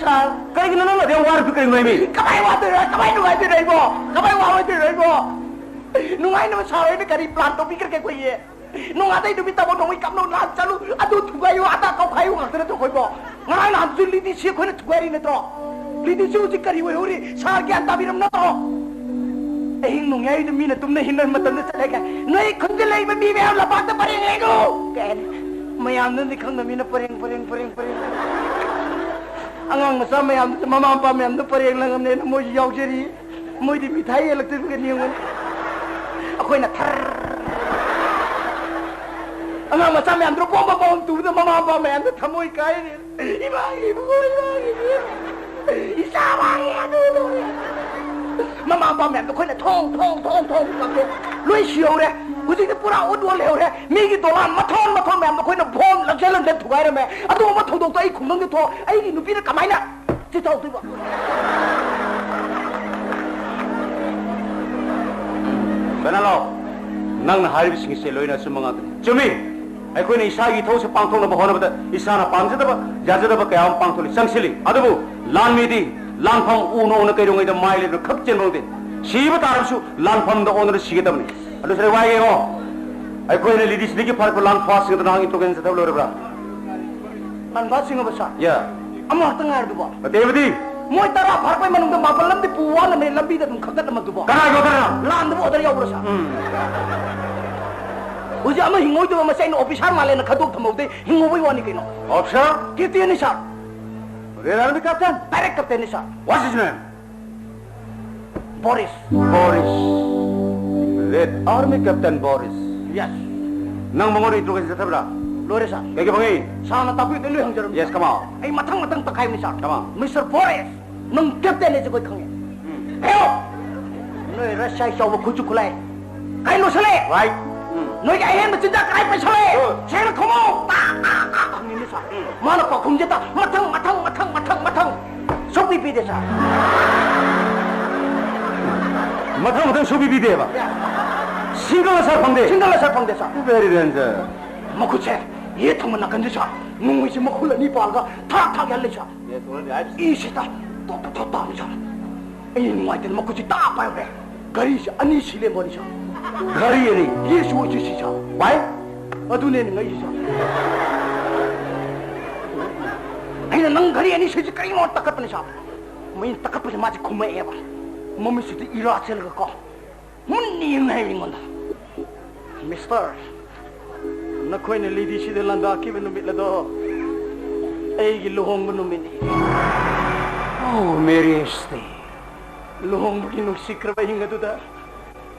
ꯁꯥꯔ꯫ ꯀꯔꯤꯒꯤꯅꯣ ꯅꯪꯅ ꯑꯗꯨꯛ ꯌꯥꯝ ꯋꯥꯔꯤꯕꯗꯨ ꯀꯔꯤꯅꯣ ꯍꯥꯏꯃꯤ? ꯀꯃꯥꯏ ꯋꯥꯗꯣꯏꯅꯣ? ꯀꯃꯥꯏ ꯅꯨꯡꯉꯥꯏꯗꯣꯏꯅꯣ ꯑꯩꯕꯣ? ꯀꯃꯥꯏ ꯋꯥꯔꯣꯏꯗꯣꯏꯅꯣ ꯑꯩꯕꯣ? ꯅꯨꯡꯉꯥꯏꯅꯕ ꯁꯥꯔ ꯍꯣꯏꯅ ꯀꯔꯤ ꯄ꯭ꯂꯥꯟ ꯇꯧꯕꯤꯈ꯭ꯔꯒꯦ ꯑꯩꯈꯣꯏꯒꯤ? ꯅꯣꯡꯉꯥꯟꯗꯩ ꯅꯨꯃꯤꯠ ꯇꯥꯕꯧ ꯅꯣꯡꯃꯩ ꯀꯥꯞꯅꯧ, ꯂꯥꯟ ꯆꯠꯂꯨ, ꯑꯗꯨ ꯊꯨꯒꯥꯏꯌꯨ, ꯑꯗꯥ ꯀꯧꯈꯥꯏꯌꯨ ꯉꯥꯛꯇ ꯅꯠꯇ꯭ꯔꯣ ꯑꯩꯈꯣꯏꯕꯣ? ꯉꯔꯥꯡ ꯅꯍꯥꯟꯁꯨ ꯂꯤꯗꯤꯁꯤ ꯑꯩꯈꯣꯏꯅ ꯊꯨꯒꯥꯏꯔꯤ ꯅꯠꯇ꯭ꯔꯣ? ꯂꯤꯗꯤꯁꯤ ꯍꯧꯖꯤꯛ ꯀꯔꯤ ꯑꯣꯏꯍꯧꯔꯤ? ꯁꯥꯔ ꯒ꯭ꯌꯥꯟ ꯇꯥꯕꯤꯔꯝ ꯅꯠꯇ꯭ꯔꯣ? ꯑꯍꯤꯡ ꯅꯣꯡꯌꯥꯏꯗ ꯃꯤꯅ ꯇꯨꯝꯅ ꯍꯤꯡꯅꯕ ꯃꯇꯝꯗ ꯆꯠꯂꯒ, "ꯅꯣꯏ ꯈꯨꯟꯗ ꯂꯩꯕ ꯃꯤ ꯃꯌꯥꯝ ꯂꯝꯄꯥꯛꯇ ꯄꯔꯦꯡ ꯂꯦꯡꯉꯨ!" ꯀꯥꯏꯅ꯫ ꯃꯌꯥꯝꯅꯗꯤ ꯈꯪꯗꯕꯅꯤꯅ ꯄꯔꯦꯡ, ꯄꯔꯦꯡ, ꯄꯔꯦꯡ, ꯄꯔꯦꯡ꯫ ꯑꯉꯥꯡ ꯃꯆꯥ ꯃꯌꯥꯝꯗꯨꯗ ꯃꯃꯥ ꯃꯄꯥ ꯃꯌꯥꯝꯗꯣ ꯄꯔꯦꯡ ꯂꯪꯉꯝꯅꯦꯅ ꯃꯣꯏꯁꯨ ꯌꯥꯎꯖꯔꯤ꯫ ꯃꯣꯏꯗꯤ ꯃꯤꯊꯥꯏ ꯌꯦꯜꯂꯛꯇꯣꯏꯕꯒ ꯌꯦꯡꯉꯨꯅꯦ꯫ ꯑꯩꯈꯣꯏꯅ ꯊꯔ ꯑꯉꯥꯡ ꯃꯆꯥ ꯃꯌꯥꯝꯗꯨ ꯕꯣꯝ ꯕꯣꯝ ꯕꯣꯝ ꯇꯨꯕꯗ ꯃꯃꯥ ꯃꯄꯥ ꯃꯌꯥꯝꯗꯣ ꯊꯃꯣꯏ ꯀꯥꯏꯔꯦ꯫ "ꯏꯃꯥꯒꯤ ꯏꯕꯨꯡꯉꯣ, ꯏꯃꯥꯒꯤ ꯏꯕꯨꯡꯉꯣ, ꯏꯆꯥ ꯃꯥꯡꯉꯦ, ꯑꯗꯨ ꯇꯧꯔꯦ"꯫ ꯃꯃꯥ ꯃꯄꯥ ꯃꯌꯥꯝꯗꯣ ꯑꯩꯈꯣꯏꯅ ꯊꯣꯡ, ꯊꯣꯡ, ꯊꯣꯡ, ꯊꯣꯡ ꯀꯥꯞꯊꯣꯛ ꯂꯣꯏ ꯁꯤꯍꯧꯔꯦ꯫ ꯍꯧꯖꯤꯛꯇꯤ ꯄꯨꯔꯥ ꯎꯠ ꯋꯥ ꯂꯩꯍꯧꯔꯦ꯫ ꯃꯤꯒꯤ ꯗꯣꯂꯥꯟ ꯃꯊꯣꯟ ꯃꯊꯣꯟ ꯃꯌꯥꯝꯗꯣ ꯑꯩꯈꯣꯏꯅ ꯕꯣꯝ ꯂꯪꯁꯤꯜ ꯂꯪꯁꯤꯜ ꯊꯨꯒꯥꯏꯔꯝꯃꯦ꯫ ꯑꯗꯨꯒꯨꯝꯕ ꯊꯧꯗꯣꯛꯇꯣ ꯑꯩ ꯈꯨꯡꯒꯪꯗ ꯊꯣꯛ ꯑꯩꯒꯤ ꯅꯨꯄꯤꯅ ꯀꯃꯥꯏꯅ ꯆꯤꯊꯍꯧꯗꯣꯏꯕ? ꯀꯅꯥꯂꯣ? ꯅꯪꯅ ꯍꯥꯏꯔꯤꯕꯁꯤꯡꯁꯦ ꯂꯣꯏꯅ ꯑꯆꯨꯝꯕ ꯉꯥꯛꯇꯅꯤ꯫ ꯆꯨꯝꯃꯤ꯫ ꯑꯩꯈꯣꯏꯅ ꯏꯁꯥꯒꯤ ꯏꯊꯧꯁꯦ ꯄꯥꯡꯊꯣꯛꯅꯕ ꯍꯣꯠꯅꯕꯗ ꯏꯁꯥꯅ ꯄꯥꯝꯖꯗꯕ, ꯌꯥꯖꯗꯕ ꯀꯌꯥ ꯑꯃ ꯄꯥꯡꯊꯣꯛꯂꯤ, ꯆꯪꯁꯤꯜꯂꯤ꯫ ꯑꯗꯨꯕꯨ ꯂꯥꯟꯃꯤꯗꯤ ꯂꯥꯟꯐꯝ ꯎꯅ ꯎꯅ ꯀꯩꯗꯧꯉꯩꯗ ꯃꯥꯏ ꯂꯩꯕꯅ ꯈꯛ ꯆꯦꯟꯕ ꯉꯝꯗꯦ꯫ ꯁꯤꯕ ꯇꯥꯔꯕꯁꯨ ꯂꯥꯟꯐꯝꯗ ꯑꯣꯟꯗꯨꯅ ꯁꯤꯒꯗꯕꯅꯤ꯫ ꯑꯗꯨ ꯁꯔꯦ ꯋꯥꯏꯒꯦ ꯌꯦꯡꯉꯣ꯫ ꯑꯩꯈꯣꯏꯅ ꯂꯤꯗꯤꯁꯤꯗꯒꯤ ꯐꯔꯛꯄ ꯂꯥꯟ ꯐꯥꯁꯤꯡ ꯑꯗꯨ ꯅꯍꯥꯛ introduction ꯆꯠꯊꯕ ꯂꯣꯏꯔꯕ꯭ꯔꯥ? ꯂꯥꯟ ꯐꯥꯁꯤꯡ ꯑꯕ ꯁꯥꯔ? ꯌꯥ꯫ ꯑꯃꯈꯛꯇ ꯉꯥꯏꯔꯗꯨꯕꯣ? ꯑꯇꯩꯕꯨꯗꯤ? ꯃꯣꯏ ꯇꯔꯥ ꯐꯥꯔꯛꯄꯩ ꯃꯅꯨꯡꯗ ꯃꯥꯄꯜ ꯑꯃꯗꯤ ꯄꯨ ꯋꯥꯠꯂꯝꯃꯦ, ꯂꯝꯕꯤꯗ ꯑꯗꯨꯝ ꯈꯛꯇꯠꯂꯝꯃꯗꯨꯕꯣ? ꯀꯅꯥꯒꯤ ꯑꯣꯔꯗꯔꯅꯣ? ꯂꯥꯟꯗꯨꯕꯨ ꯑꯣꯔꯗꯔ ꯌꯥꯎꯕ꯭ꯔꯥ ꯁꯥꯔ? ꯎꯝ꯫ ꯍꯧꯖꯤꯛ ꯑꯃ ꯍꯤꯡꯉꯣꯏꯗꯕ ꯃꯁꯤ ꯑꯩꯅ ꯑꯣꯐꯤꯁꯥꯔ ꯃꯥꯜꯂꯦꯅ ꯈꯟꯗꯣꯛ ꯊꯝꯍꯧꯗꯦ, ꯍꯤꯡꯍꯧꯕꯩ ꯋꯥꯅꯤ ꯀꯩꯅꯣ꯫ ꯑꯣꯐꯤꯁꯥꯔ? ꯀꯦꯞꯇꯦꯟꯅꯤ sir. Red army captain? Direct ꯀꯦꯞꯇꯦꯟꯅꯤ sir. What's his name? Boris. Boris. Red army captain Boris. Yes. ꯅꯪ ꯃꯉꯣꯟꯗ introduction ꯆꯠꯊꯕ꯭ꯔꯥ? ꯂꯣꯏꯔꯦ ꯁꯥꯔ꯫ ꯀꯩ ꯀꯩ ꯐꯪꯉꯤ? ꯁꯥꯔꯅ ꯇꯥꯛꯄꯤꯗꯣ ꯂꯣꯏ ꯍꯪꯖꯔꯝꯃꯤ ꯀꯃꯥꯟ? ꯑꯩ ꯃꯊꯪ ꯃꯊꯪ ꯇꯛꯈꯥꯏꯕꯅꯤ ꯁꯥꯔ꯫ ꯀꯃꯥꯟ? ꯃꯤꯁꯇꯔ ꯕꯣꯔꯤꯁ, ꯅꯪ ꯀꯦꯞꯇꯦꯟ ꯍꯥꯏꯁꯦ ꯑꯩꯈꯣꯏ ꯈꯪꯉꯦ꯫ ꯎꯝ꯫ ꯍꯦꯔꯣ! ꯅꯣꯏ ꯔꯁꯤꯌꯥ ꯆꯥꯎꯕ ꯈꯨꯠꯁꯨ ꯈꯨꯠꯂꯥꯏ ꯀꯥꯏ ꯂꯣꯏꯁꯜꯂꯦ? ꯔꯥꯏꯠ꯫ ꯎꯝ꯫ ꯅꯣꯏꯒꯤ ꯑꯍꯦꯟꯕ ꯆꯤꯟꯖꯥꯛ ꯀꯥꯏ ꯄꯩꯁꯜꯂꯦ? ꯒꯨꯗ꯫ ꯁꯦꯡꯅ ꯈꯨꯝꯃꯣ! ꯇꯥ, ꯇꯥ, ꯇꯥ ꯈꯨꯝꯃꯤꯅꯤ ꯁꯥꯔ꯫ ꯎꯝ꯫ ꯃꯥꯅ ꯄꯥꯎꯈꯨꯝꯁꯦ ꯇ ꯃꯊꯪ, ꯃꯊꯪ, ꯃꯊꯪ, ꯃꯊꯪ, ꯃꯊꯪ꯫ ꯁꯨꯛꯄꯤ ꯄꯤꯗꯦ ꯁꯥꯔ꯫ ꯃꯊꯪ ꯃꯊꯪ ꯁꯨꯛꯄꯤ ꯄꯤꯗꯦꯕ? ꯌꯦꯁ꯫ ꯁꯤꯡꯒꯜ ꯁꯥꯔ ꯐꯪꯗꯦ? ꯁꯤꯡꯒꯜ ꯁꯥꯔ ꯐꯪꯗꯦ ꯁꯥꯔ꯫ Very danger꯫ ꯃꯈꯨꯠꯁꯦ ꯌꯦꯠ ꯊꯪꯕ ꯅꯥꯀꯟꯁꯦ ꯁꯥꯔ꯫ ꯅꯣꯡꯃꯩꯁꯦ ꯃꯈꯨꯜ ꯑꯅꯤ ꯄꯥꯜꯂꯒ ꯊꯥꯛ ꯊꯥꯛ ꯌꯥꯜꯂꯦ ꯁꯥꯔ꯫ ꯏꯁꯤꯗ ꯇꯣꯛ ꯇꯣꯛ ꯇꯣꯛ ꯇꯥꯕꯅꯤ ꯁꯥꯔ꯫ ꯑꯩ ꯅꯨꯡꯉꯥꯏꯇꯅ ꯃꯈꯨꯠꯁꯤ ꯇꯥ ꯄꯥꯏꯔꯨꯔꯦ꯫ ꯘꯔꯤꯁꯦ ꯑꯅꯤ ꯁꯤ ꯂꯩꯔꯝꯕꯅꯤ ꯁꯥꯔ꯫ ꯘꯔꯤ ꯑꯅꯤ? ꯌꯦꯁ, ꯌꯦꯁ, ꯌꯦꯁ, ꯁꯥꯔ꯫ ꯋꯥꯏ? ꯑꯗꯨꯅꯦ ꯉꯛꯏꯁꯦ ꯁꯥꯔ꯫ ꯑꯩꯅ ꯅꯪ ꯘꯔꯤ ꯑꯅꯤ ꯁꯤꯁꯦ ꯀꯔꯤꯅꯣ ꯇꯛꯈꯠꯄꯅꯤ ꯁꯥꯔ꯫ ꯃꯩꯅ ꯇꯛꯈꯠꯄꯁꯦ ꯃꯥꯁꯦ ꯈꯨꯝꯃꯛꯑꯦꯕ꯫ ꯃꯃꯤꯠꯁꯤꯗ ꯏꯔꯥ ꯆꯦꯜꯂꯒꯀꯣ꯫ ꯃꯨꯟꯅ ꯌꯦꯡꯅ ꯍꯥꯏ ꯑꯩꯉꯣꯟꯗ, "ꯃꯤꯁꯇꯔ, ꯅꯈꯣꯏꯅ ꯂꯤꯗꯤꯁꯤꯗ ꯂꯥꯟꯗꯥꯈꯤꯕ ꯅꯨꯃꯤꯠ ꯑꯗꯣ ꯑꯩꯒꯤ ꯂꯨꯍꯣꯡꯕ ꯅꯨꯃꯤꯠꯅꯤ꯫ ꯑꯣ, ꯃꯦꯔꯤꯌꯦꯁ ꯗꯦ꯫ ꯂꯨꯍꯣꯡꯕꯒꯤ ꯅꯨꯡꯁꯤꯈ꯭ꯔꯕ ꯑꯍꯤꯡ ꯑꯗꯨꯗ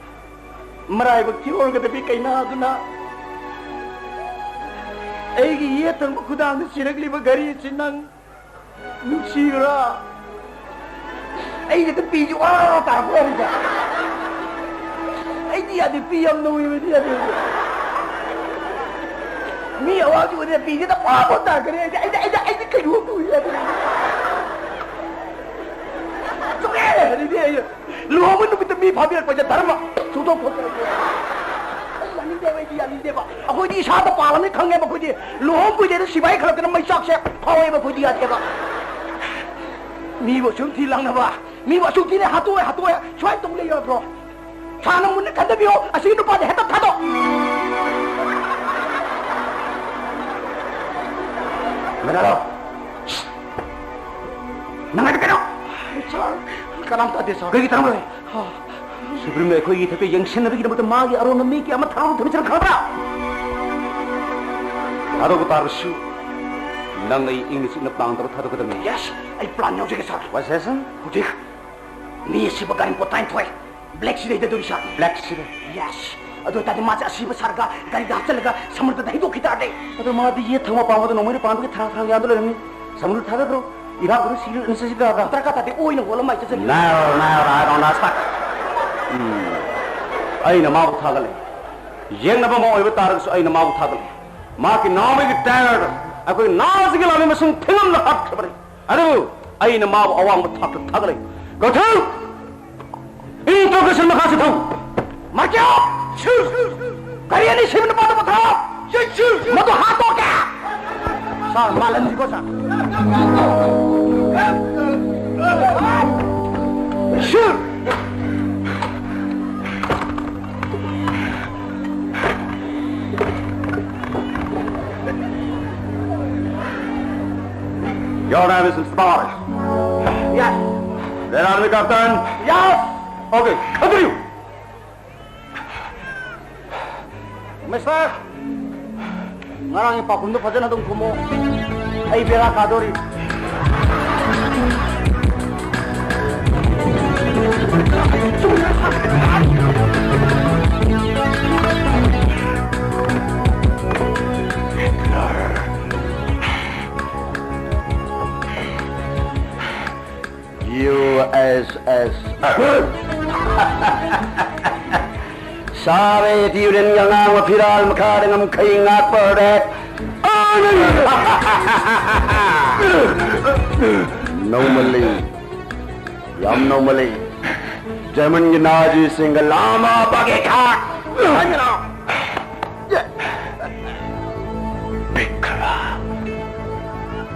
ꯃꯔꯥꯏꯕꯛ ꯊꯤꯑꯣꯔꯒꯗꯕꯤ ꯀꯩꯅꯥꯗꯨꯅ ꯑꯩꯒꯤ ꯌꯦꯠ ꯊꯪꯕ ꯈꯨꯗꯥꯡꯗ ꯁꯤꯔꯛꯂꯤꯕ ꯘꯔꯤ ꯑꯁꯤ ꯅꯪ ꯅꯨꯡꯁꯤꯕ꯭ꯔꯥ?" ꯑꯩꯁꯦ ꯄꯤꯁꯦ ꯋꯥ ꯇꯥꯔꯛꯄ ꯋꯥꯅꯤꯗ꯫ ꯑꯩꯗꯤ ꯌꯥꯗꯦ, ꯄꯤ ꯌꯥꯝ ꯅꯧꯔꯤꯕꯗꯤ ꯌꯥꯗꯦ꯫ ꯃꯤ ꯑꯋꯥꯡꯁꯤ ꯑꯣꯏꯗꯅ ꯄꯤꯁꯤꯗ ꯋꯥ ꯋꯥ ꯇꯥꯔꯛꯀꯅꯤ꯫ ꯑꯩꯗꯤ, ꯑꯩꯗꯤ, ꯑꯩꯗꯤ ꯀꯩꯅꯣ ꯇꯧꯔꯤ ꯌꯥꯗꯦ꯫ ꯁꯨꯛꯌꯥ ꯌꯥꯗꯦ ꯑꯩ꯫ ꯂꯨꯍꯣꯡꯕ ꯅꯨꯃꯤꯠꯇ ꯃꯤ ꯐꯥꯕꯤꯔꯛꯄꯁꯦ ꯙꯔꯃ ꯁꯨꯡꯇꯧ ꯊꯣꯛꯇ꯭ꯔꯦ꯫ ꯑꯩ ꯌꯥꯅꯤꯡꯗꯦꯕ, ꯑꯩꯗꯤ ꯌꯥꯅꯤꯡꯗꯦꯕ꯫ ꯑꯩꯈꯣꯏꯗꯤ ꯏꯁꯥꯗ ꯄꯥꯜꯂꯕꯅꯤ ꯈꯪꯉꯦꯕ꯫ ꯑꯩꯈꯣꯏꯗꯤ ꯂꯨꯍꯣꯡ ꯀꯨꯏꯗꯦꯗ ꯁꯤꯕꯥꯏ ꯈꯜꯂꯛꯇꯅ ꯃꯩ ꯆꯥꯛꯁꯦ ꯐꯥꯎꯋꯦꯕ꯫ ꯑꯩꯈꯣꯏꯗꯤ ꯌꯥꯗꯦꯕ꯫ ꯃꯤꯕꯨ ꯁꯨꯝ ꯊꯤ ꯂꯪꯅꯕ, ꯃꯤꯕꯨ ꯑꯁꯨꯛ ꯊꯤꯅ ꯍꯥꯠꯇꯣꯛꯑꯦ, ꯍꯥꯠꯇꯣꯛꯑꯦ, ꯁꯨꯃꯥꯏꯅ ꯇꯧ ꯂꯩ ꯌꯥꯕ꯭ꯔꯣ? ꯁꯥꯔꯅ ꯃꯨꯟꯅ ꯈꯟꯊꯕꯤꯌꯣ, ꯑꯁꯤꯒꯤ ꯅꯨꯄꯥꯁꯦ ꯍꯦꯛꯇ ꯊꯥꯗꯣꯛ꯫ ꯃꯦꯅꯦꯖꯔ! ꯅꯪ ꯍꯥꯏꯗꯣ ꯀꯩꯅꯣ? ꯁꯥꯔ, ꯀꯅꯥꯝ ꯇꯥꯗꯦ, ꯁꯥꯔ꯫ ꯀꯩꯒꯤ ꯇꯥꯔꯝꯃꯣꯏ? ꯁꯨꯄ꯭ꯔꯤꯝꯅ ꯑꯩꯈꯣꯏꯒꯤ ꯏꯊꯛꯇ ꯌꯦꯡꯁꯤꯟꯅꯕꯒꯤꯗꯃꯛꯇ ꯃꯥꯒꯤ ꯑꯔꯣꯟꯕ ꯃꯤ ꯀꯌꯥ ꯑꯃ ꯊꯥꯗꯣꯛꯇꯨꯅ ꯊꯝꯃꯤꯁꯤꯅ ꯈꯪꯕ꯭ꯔꯥ? ꯊꯥꯗꯣꯛꯄ ꯇꯥꯔꯁꯨ ꯅꯪ ꯑꯩ ꯏꯪꯅ ꯆꯤꯛꯅ ꯄ꯭ꯂꯥꯟ ꯇꯧꯔ ꯊꯥꯗꯣꯛꯀꯗꯕꯅꯤ꯫ ꯌꯦꯁ, ꯑꯩ ꯄ꯭ꯂꯥꯟ ꯌꯥꯎꯖꯒꯦ, ꯁꯥꯔ꯫ What's that, sir? ꯍꯧꯖꯤꯛ ꯃꯤ ꯑꯁꯤꯕ ꯒꯥꯔꯤ ꯄꯣꯠ ꯇꯔꯥꯅꯤꯊꯣꯏ ꯕ꯭ꯂꯦꯛ ꯁꯤꯗ ꯍꯩꯗꯗꯣꯔꯤ, ꯁꯥꯔ꯫ ꯕ꯭ꯂꯦꯛ ꯁꯤꯗ? ꯌꯦꯁ꯫ ꯑꯗꯨ ꯑꯣꯏꯇꯥꯔꯗꯤ ꯃꯥꯁꯦ ꯑꯁꯤꯕ ꯁꯥꯔꯒ ꯒꯥꯔꯤꯗ ꯍꯥꯞꯆꯤꯜꯂꯒ ꯁꯃꯨꯗ꯭ꯔꯗ ꯍꯩꯗꯣꯛꯈꯤ ꯇꯥꯔꯗꯤ? ꯑꯗꯣ ꯃꯥꯗꯤ ꯌꯦꯠ ꯊꯪꯕ ꯄꯥꯝꯕꯗ ꯅꯣꯡꯃꯩꯅ ꯄꯥꯟꯕꯒꯤ ꯊꯔꯥ ꯊꯔꯥ ꯌꯥꯟꯗ ꯂꯩꯔꯝꯃꯤ꯫ ꯁꯃꯨꯗ꯭ꯔ ꯊꯥꯗꯈ꯭ꯔꯣ꯫ ꯏꯔꯥꯛꯄꯗ ꯁꯤꯔ ꯅꯠꯇ꯭ꯔꯁꯤ ꯀꯥꯗ꯫ ꯗꯔꯀꯥꯔ ꯇꯥꯗꯦ, ꯑꯣꯏꯅ ꯍꯣꯜꯂ ꯃꯥꯏ ꯆꯠꯆꯒꯦ꯫ No, no, no, no, stop. ꯎꯝ꯫ ꯑꯩꯅ ꯃꯥꯕꯨ ꯊꯥꯒꯠꯂꯦ꯫ ꯌꯦꯡꯅꯕ ꯑꯃ ꯑꯣꯏꯕ ꯇꯥꯔꯒꯁꯨ ꯑꯩꯅ ꯃꯥꯕꯨ ꯊꯥꯒꯠꯂꯦ꯫ ꯃꯍꯥꯛꯀꯤ ꯅꯥꯎꯃꯩꯒꯤ ꯇꯥꯌꯔꯗ ꯑꯩꯈꯣꯏ ꯅꯥꯎꯁꯤꯒꯤ ꯂꯥꯟꯃꯤ ꯃꯁꯤꯡ ꯊꯤꯉꯝꯗ ꯍꯥꯠꯈ꯭ꯔꯕꯅꯤ꯫ ꯑꯗꯨꯕꯨ ꯑꯩꯅ ꯃꯥꯕꯨ ꯑꯋꯥꯡꯕ ꯊꯥꯛꯇ ꯊꯥꯒꯠꯂꯦ꯫ ꯀꯣꯊꯤꯜ! ꯏꯟꯇ꯭ꯔꯣꯒꯦꯁꯟ ꯃꯈꯥ ꯆꯠꯊꯧ꯫ ꯃꯥꯏꯀꯦꯜ! ꯁꯤꯔ! ꯒꯥꯔꯤ ꯑꯅꯤ ꯁꯤꯕ ꯅꯨꯄꯥꯗꯨ ꯄꯨꯊꯣꯔꯛꯑꯣ! ꯁꯤꯔ! ꯃꯗꯨ ꯍꯥꯠꯇꯣꯛꯀꯦ! ꯁꯥꯔ, ꯃꯥꯜꯍꯟꯁꯤꯀꯣ, ꯁꯥꯔ꯫ Sir! Your name is Inspire. Yes. Where are we, Captain? Yes. Okay, continue. Mister, ꯉꯔꯥꯡꯒꯤ ꯄꯥꯎꯈꯨꯝꯗꯣ ꯐꯖꯅ ꯑꯗꯨꯝ ꯈꯨꯝꯃꯣ꯫ ꯑꯩ ꯕꯦꯔꯥ ꯀꯥꯗꯣꯔꯤ꯫ U S S. ꯁꯥꯔꯦ, ꯇ꯭ꯌꯨꯔꯤꯟꯒꯤ ꯑꯉꯥꯡꯕ ꯐꯤꯔꯥꯜ ꯃꯈꯥꯗ ꯉꯝꯈꯩ ꯉꯥꯛꯄ ꯔꯦꯠ ꯑꯥꯔꯃꯤ! ꯅꯧꯃꯜꯂꯤ, ꯌꯥꯝ ꯅꯧꯃꯜꯂꯤ꯫ ꯖꯔꯃꯟꯒꯤ ꯅꯥꯖꯤꯁꯤꯡꯒ ꯂꯥꯝꯃ ꯕꯒꯦ ꯈꯥꯛ ꯍꯥꯏꯃꯤꯟꯅꯧ꯫ ꯄꯤꯛꯈ꯭ꯔꯕ,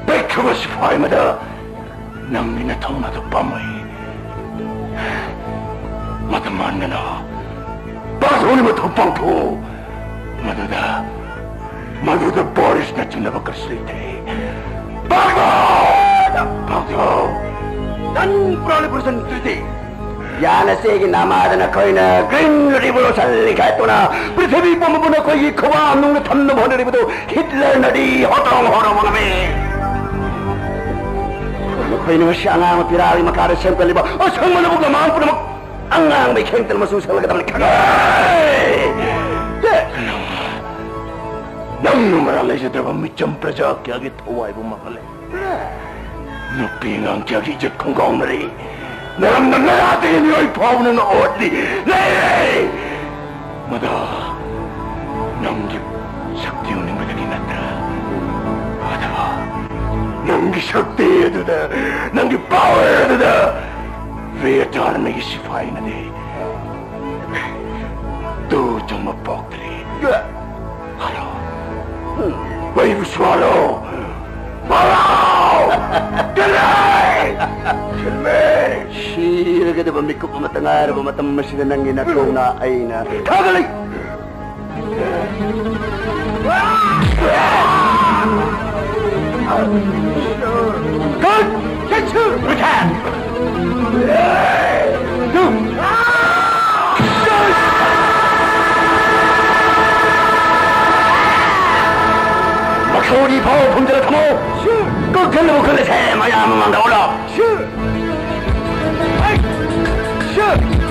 ꯄꯤꯛꯈ꯭ꯔꯕ ꯁꯤꯐꯥꯏ ꯑꯃꯗ ꯅꯪꯒꯤ ꯅꯊꯧꯅꯥꯗꯨ ꯄꯥꯝꯃꯨꯏ꯫ ꯃꯇꯝ ꯃꯥꯡꯍꯟꯒꯅꯨ꯫ ꯄꯥꯡꯊꯣꯛꯅꯕ ꯊꯧ ꯄꯥꯡꯊꯣꯛꯎ꯫ ꯃꯗꯨꯗ, ꯃꯗꯨꯗ ꯕꯣꯔꯤꯁꯅ ꯆꯤꯡꯅꯕ ꯀꯔꯤꯁꯨ ꯂꯩꯇꯦ꯫ ꯄꯥꯡꯊꯣꯛ! ꯄꯥꯡꯊꯣꯛ! Done for liberation treaty! ꯌꯥꯅꯁꯦꯒꯤ ꯅꯃꯥꯗ ꯅꯈꯣꯏꯅ Green Revolution ꯂꯤꯡꯈꯠꯇꯨꯅ ꯄ꯭ꯔꯤꯊꯤꯕꯤ ꯄꯨꯝꯕꯕꯨ ꯅꯈꯣꯏꯒꯤ ꯈꯨꯋꯥ ꯅꯨꯡꯅ ꯊꯝꯅꯕ ꯍꯣꯠꯅꯔꯤꯕꯗꯨ ꯍꯤꯠꯂꯔꯅꯗꯤ ꯍꯣꯇ꯭ꯔꯣꯡ ꯍꯣꯇ꯭ꯔꯣꯡ ꯉꯝꯃꯤ꯫ ꯅꯈꯣꯏꯅ ꯉꯁꯤ ꯑꯉꯥꯡꯕ ꯐꯤꯔꯥꯜꯒꯤ ꯃꯈꯥꯗ ꯁꯦꯝꯒꯠꯂꯤꯕ ꯑꯁꯪꯕ ꯂꯧꯕꯨꯛ ꯂꯝꯍꯥꯡ ꯄꯨꯝꯅꯃꯛ ꯑꯉꯥꯡꯕ ꯏꯈꯦꯡꯇꯅ ꯃꯆꯨ ꯁꯪꯂꯒꯗꯕꯅꯤ ꯈꯪꯉꯦ꯫ ꯅꯪꯅ ꯃꯔꯥꯜ ꯂꯩꯖꯗ꯭ꯔꯕ ꯃꯤꯆꯝ ꯄ꯭ꯔꯖꯥ ꯀꯌꯥꯒꯤ ꯊꯋꯥꯏꯕꯨ ꯃꯥꯡꯍꯜꯂꯦ꯫ ꯅꯨꯄꯤ ꯑꯉꯥꯡ ꯀꯌꯥꯒꯤ ꯏꯖꯠ ꯈꯣꯡꯒꯥꯎꯅꯔꯦ꯫ ꯅꯔꯝꯗꯝ ꯅꯔꯥꯗꯒꯤ ꯃꯤꯑꯣꯏ ꯐꯥꯎꯕ ꯅꯪꯅ ꯑꯣꯠꯂꯤ꯫ ꯂꯩꯔꯦ! ꯃꯗꯨ ꯅꯪꯒꯤ ꯁꯛꯇꯤ ꯎꯅꯤꯡꯕꯗꯒꯤ ꯅꯠꯇ꯭ꯔꯥ? ꯑꯗꯣ ꯅꯪꯒꯤ ꯁꯛꯇꯤ ꯑꯗꯨꯗ, ꯅꯪꯒꯤ ꯄꯥꯋꯔ ꯑꯗꯨꯗ ꯔꯦꯠ ꯑꯥꯔꯃꯤꯒꯤ ꯁꯤꯐꯥꯏꯅꯗꯤ ꯇꯨ ꯆꯨꯝꯕ ꯄꯣꯛꯇ꯭ꯔꯤ꯫ ꯍꯜꯂꯣ꯫ ꯃꯩꯕꯨ ꯁ꯭ꯋꯥꯂꯣ꯫ ꯄꯥꯎꯔꯥꯎ! ꯇꯤꯜꯂꯩ! ꯁꯤꯜꯃꯦ! ꯁꯤꯔꯒꯗꯕ ꯃꯤꯀꯨꯞ ꯑꯃꯠꯇ ꯉꯥꯏꯔꯕ ꯃꯇꯝ ꯑꯁꯤꯗ ꯅꯪꯒꯤ ꯅꯇꯣꯡꯅ ꯑꯩꯅ ꯊꯥꯒꯠꯂꯤ! Good! Get to! Return! ꯃꯈꯣꯏꯒꯤ ꯐꯥꯎ ꯐꯨꯝꯗꯅ ꯊꯝꯃꯣ꯫ ꯀꯛꯊꯠꯅꯕ ꯈꯨꯠ ꯑꯁꯦ ꯃꯌꯥꯝ ꯃꯃꯥꯡꯗ ꯎꯠꯂꯣ꯫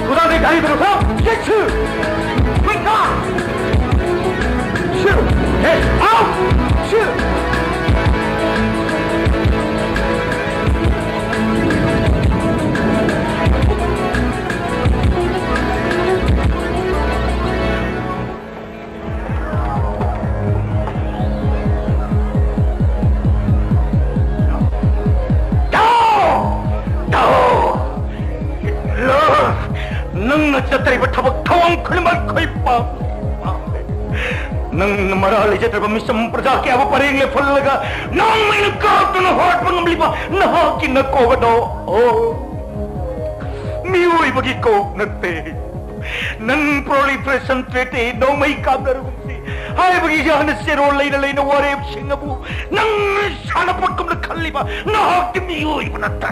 ꯈꯨꯗꯥꯡꯗꯩ ꯒꯥꯔꯤꯗꯨ ꯂꯧꯊꯣꯛ꯫ ꯍꯦ, ꯑꯥꯎ! ꯇꯥꯎ! ꯇꯥꯎ! ꯂꯣ! ꯅꯪꯅ ꯆꯠꯇ꯭ꯔꯤꯕ ꯊꯕꯛ ꯊꯧꯑꯣꯡ ꯈꯨꯗꯤꯡꯃꯛ ꯑꯩꯈꯣꯏ ꯄꯥꯝ-, ꯄꯥꯝꯃꯦ꯫ ꯅꯪꯅ ꯃꯔꯥ ꯂꯩꯖꯗ꯭ꯔꯕ ꯃꯤꯆꯝ ꯄ꯭ꯔꯖꯥ ꯀꯌꯥꯕꯨ ꯄꯔꯦꯡ ꯂꯦꯞꯍꯜꯂꯒ ꯅꯣꯡꯃꯩꯅ ꯀꯥꯞꯇꯨꯅ ꯍꯥꯠꯄ ꯉꯝꯂꯤꯕ ꯅꯍꯥꯛꯀꯤ ꯅꯀꯣꯛ ꯑꯗꯣ, ꯑꯣ, ꯃꯤꯑꯣꯏꯕꯒꯤ ꯀꯣꯛ ꯅꯠꯇꯦ꯫ ꯅꯪ proliferation treaty, ꯅꯣꯡꯃꯩ ꯀꯥꯞꯅꯔꯨꯕꯁꯤ ꯍꯥꯏꯕꯒꯤ ꯌꯥꯅ ꯆꯦꯔꯣꯜ ꯂꯩꯅ ꯂꯩꯅ ꯋꯥꯔꯦꯞꯁꯤꯡ ꯑꯗꯨ ꯅꯪ ꯁꯥꯟꯅꯄꯣꯠꯀꯨꯝꯅ ꯈꯜꯂꯤꯕ ꯅꯍꯥꯛꯀꯤ ꯃꯤꯑꯣꯏꯕ ꯅꯠꯇꯦ꯫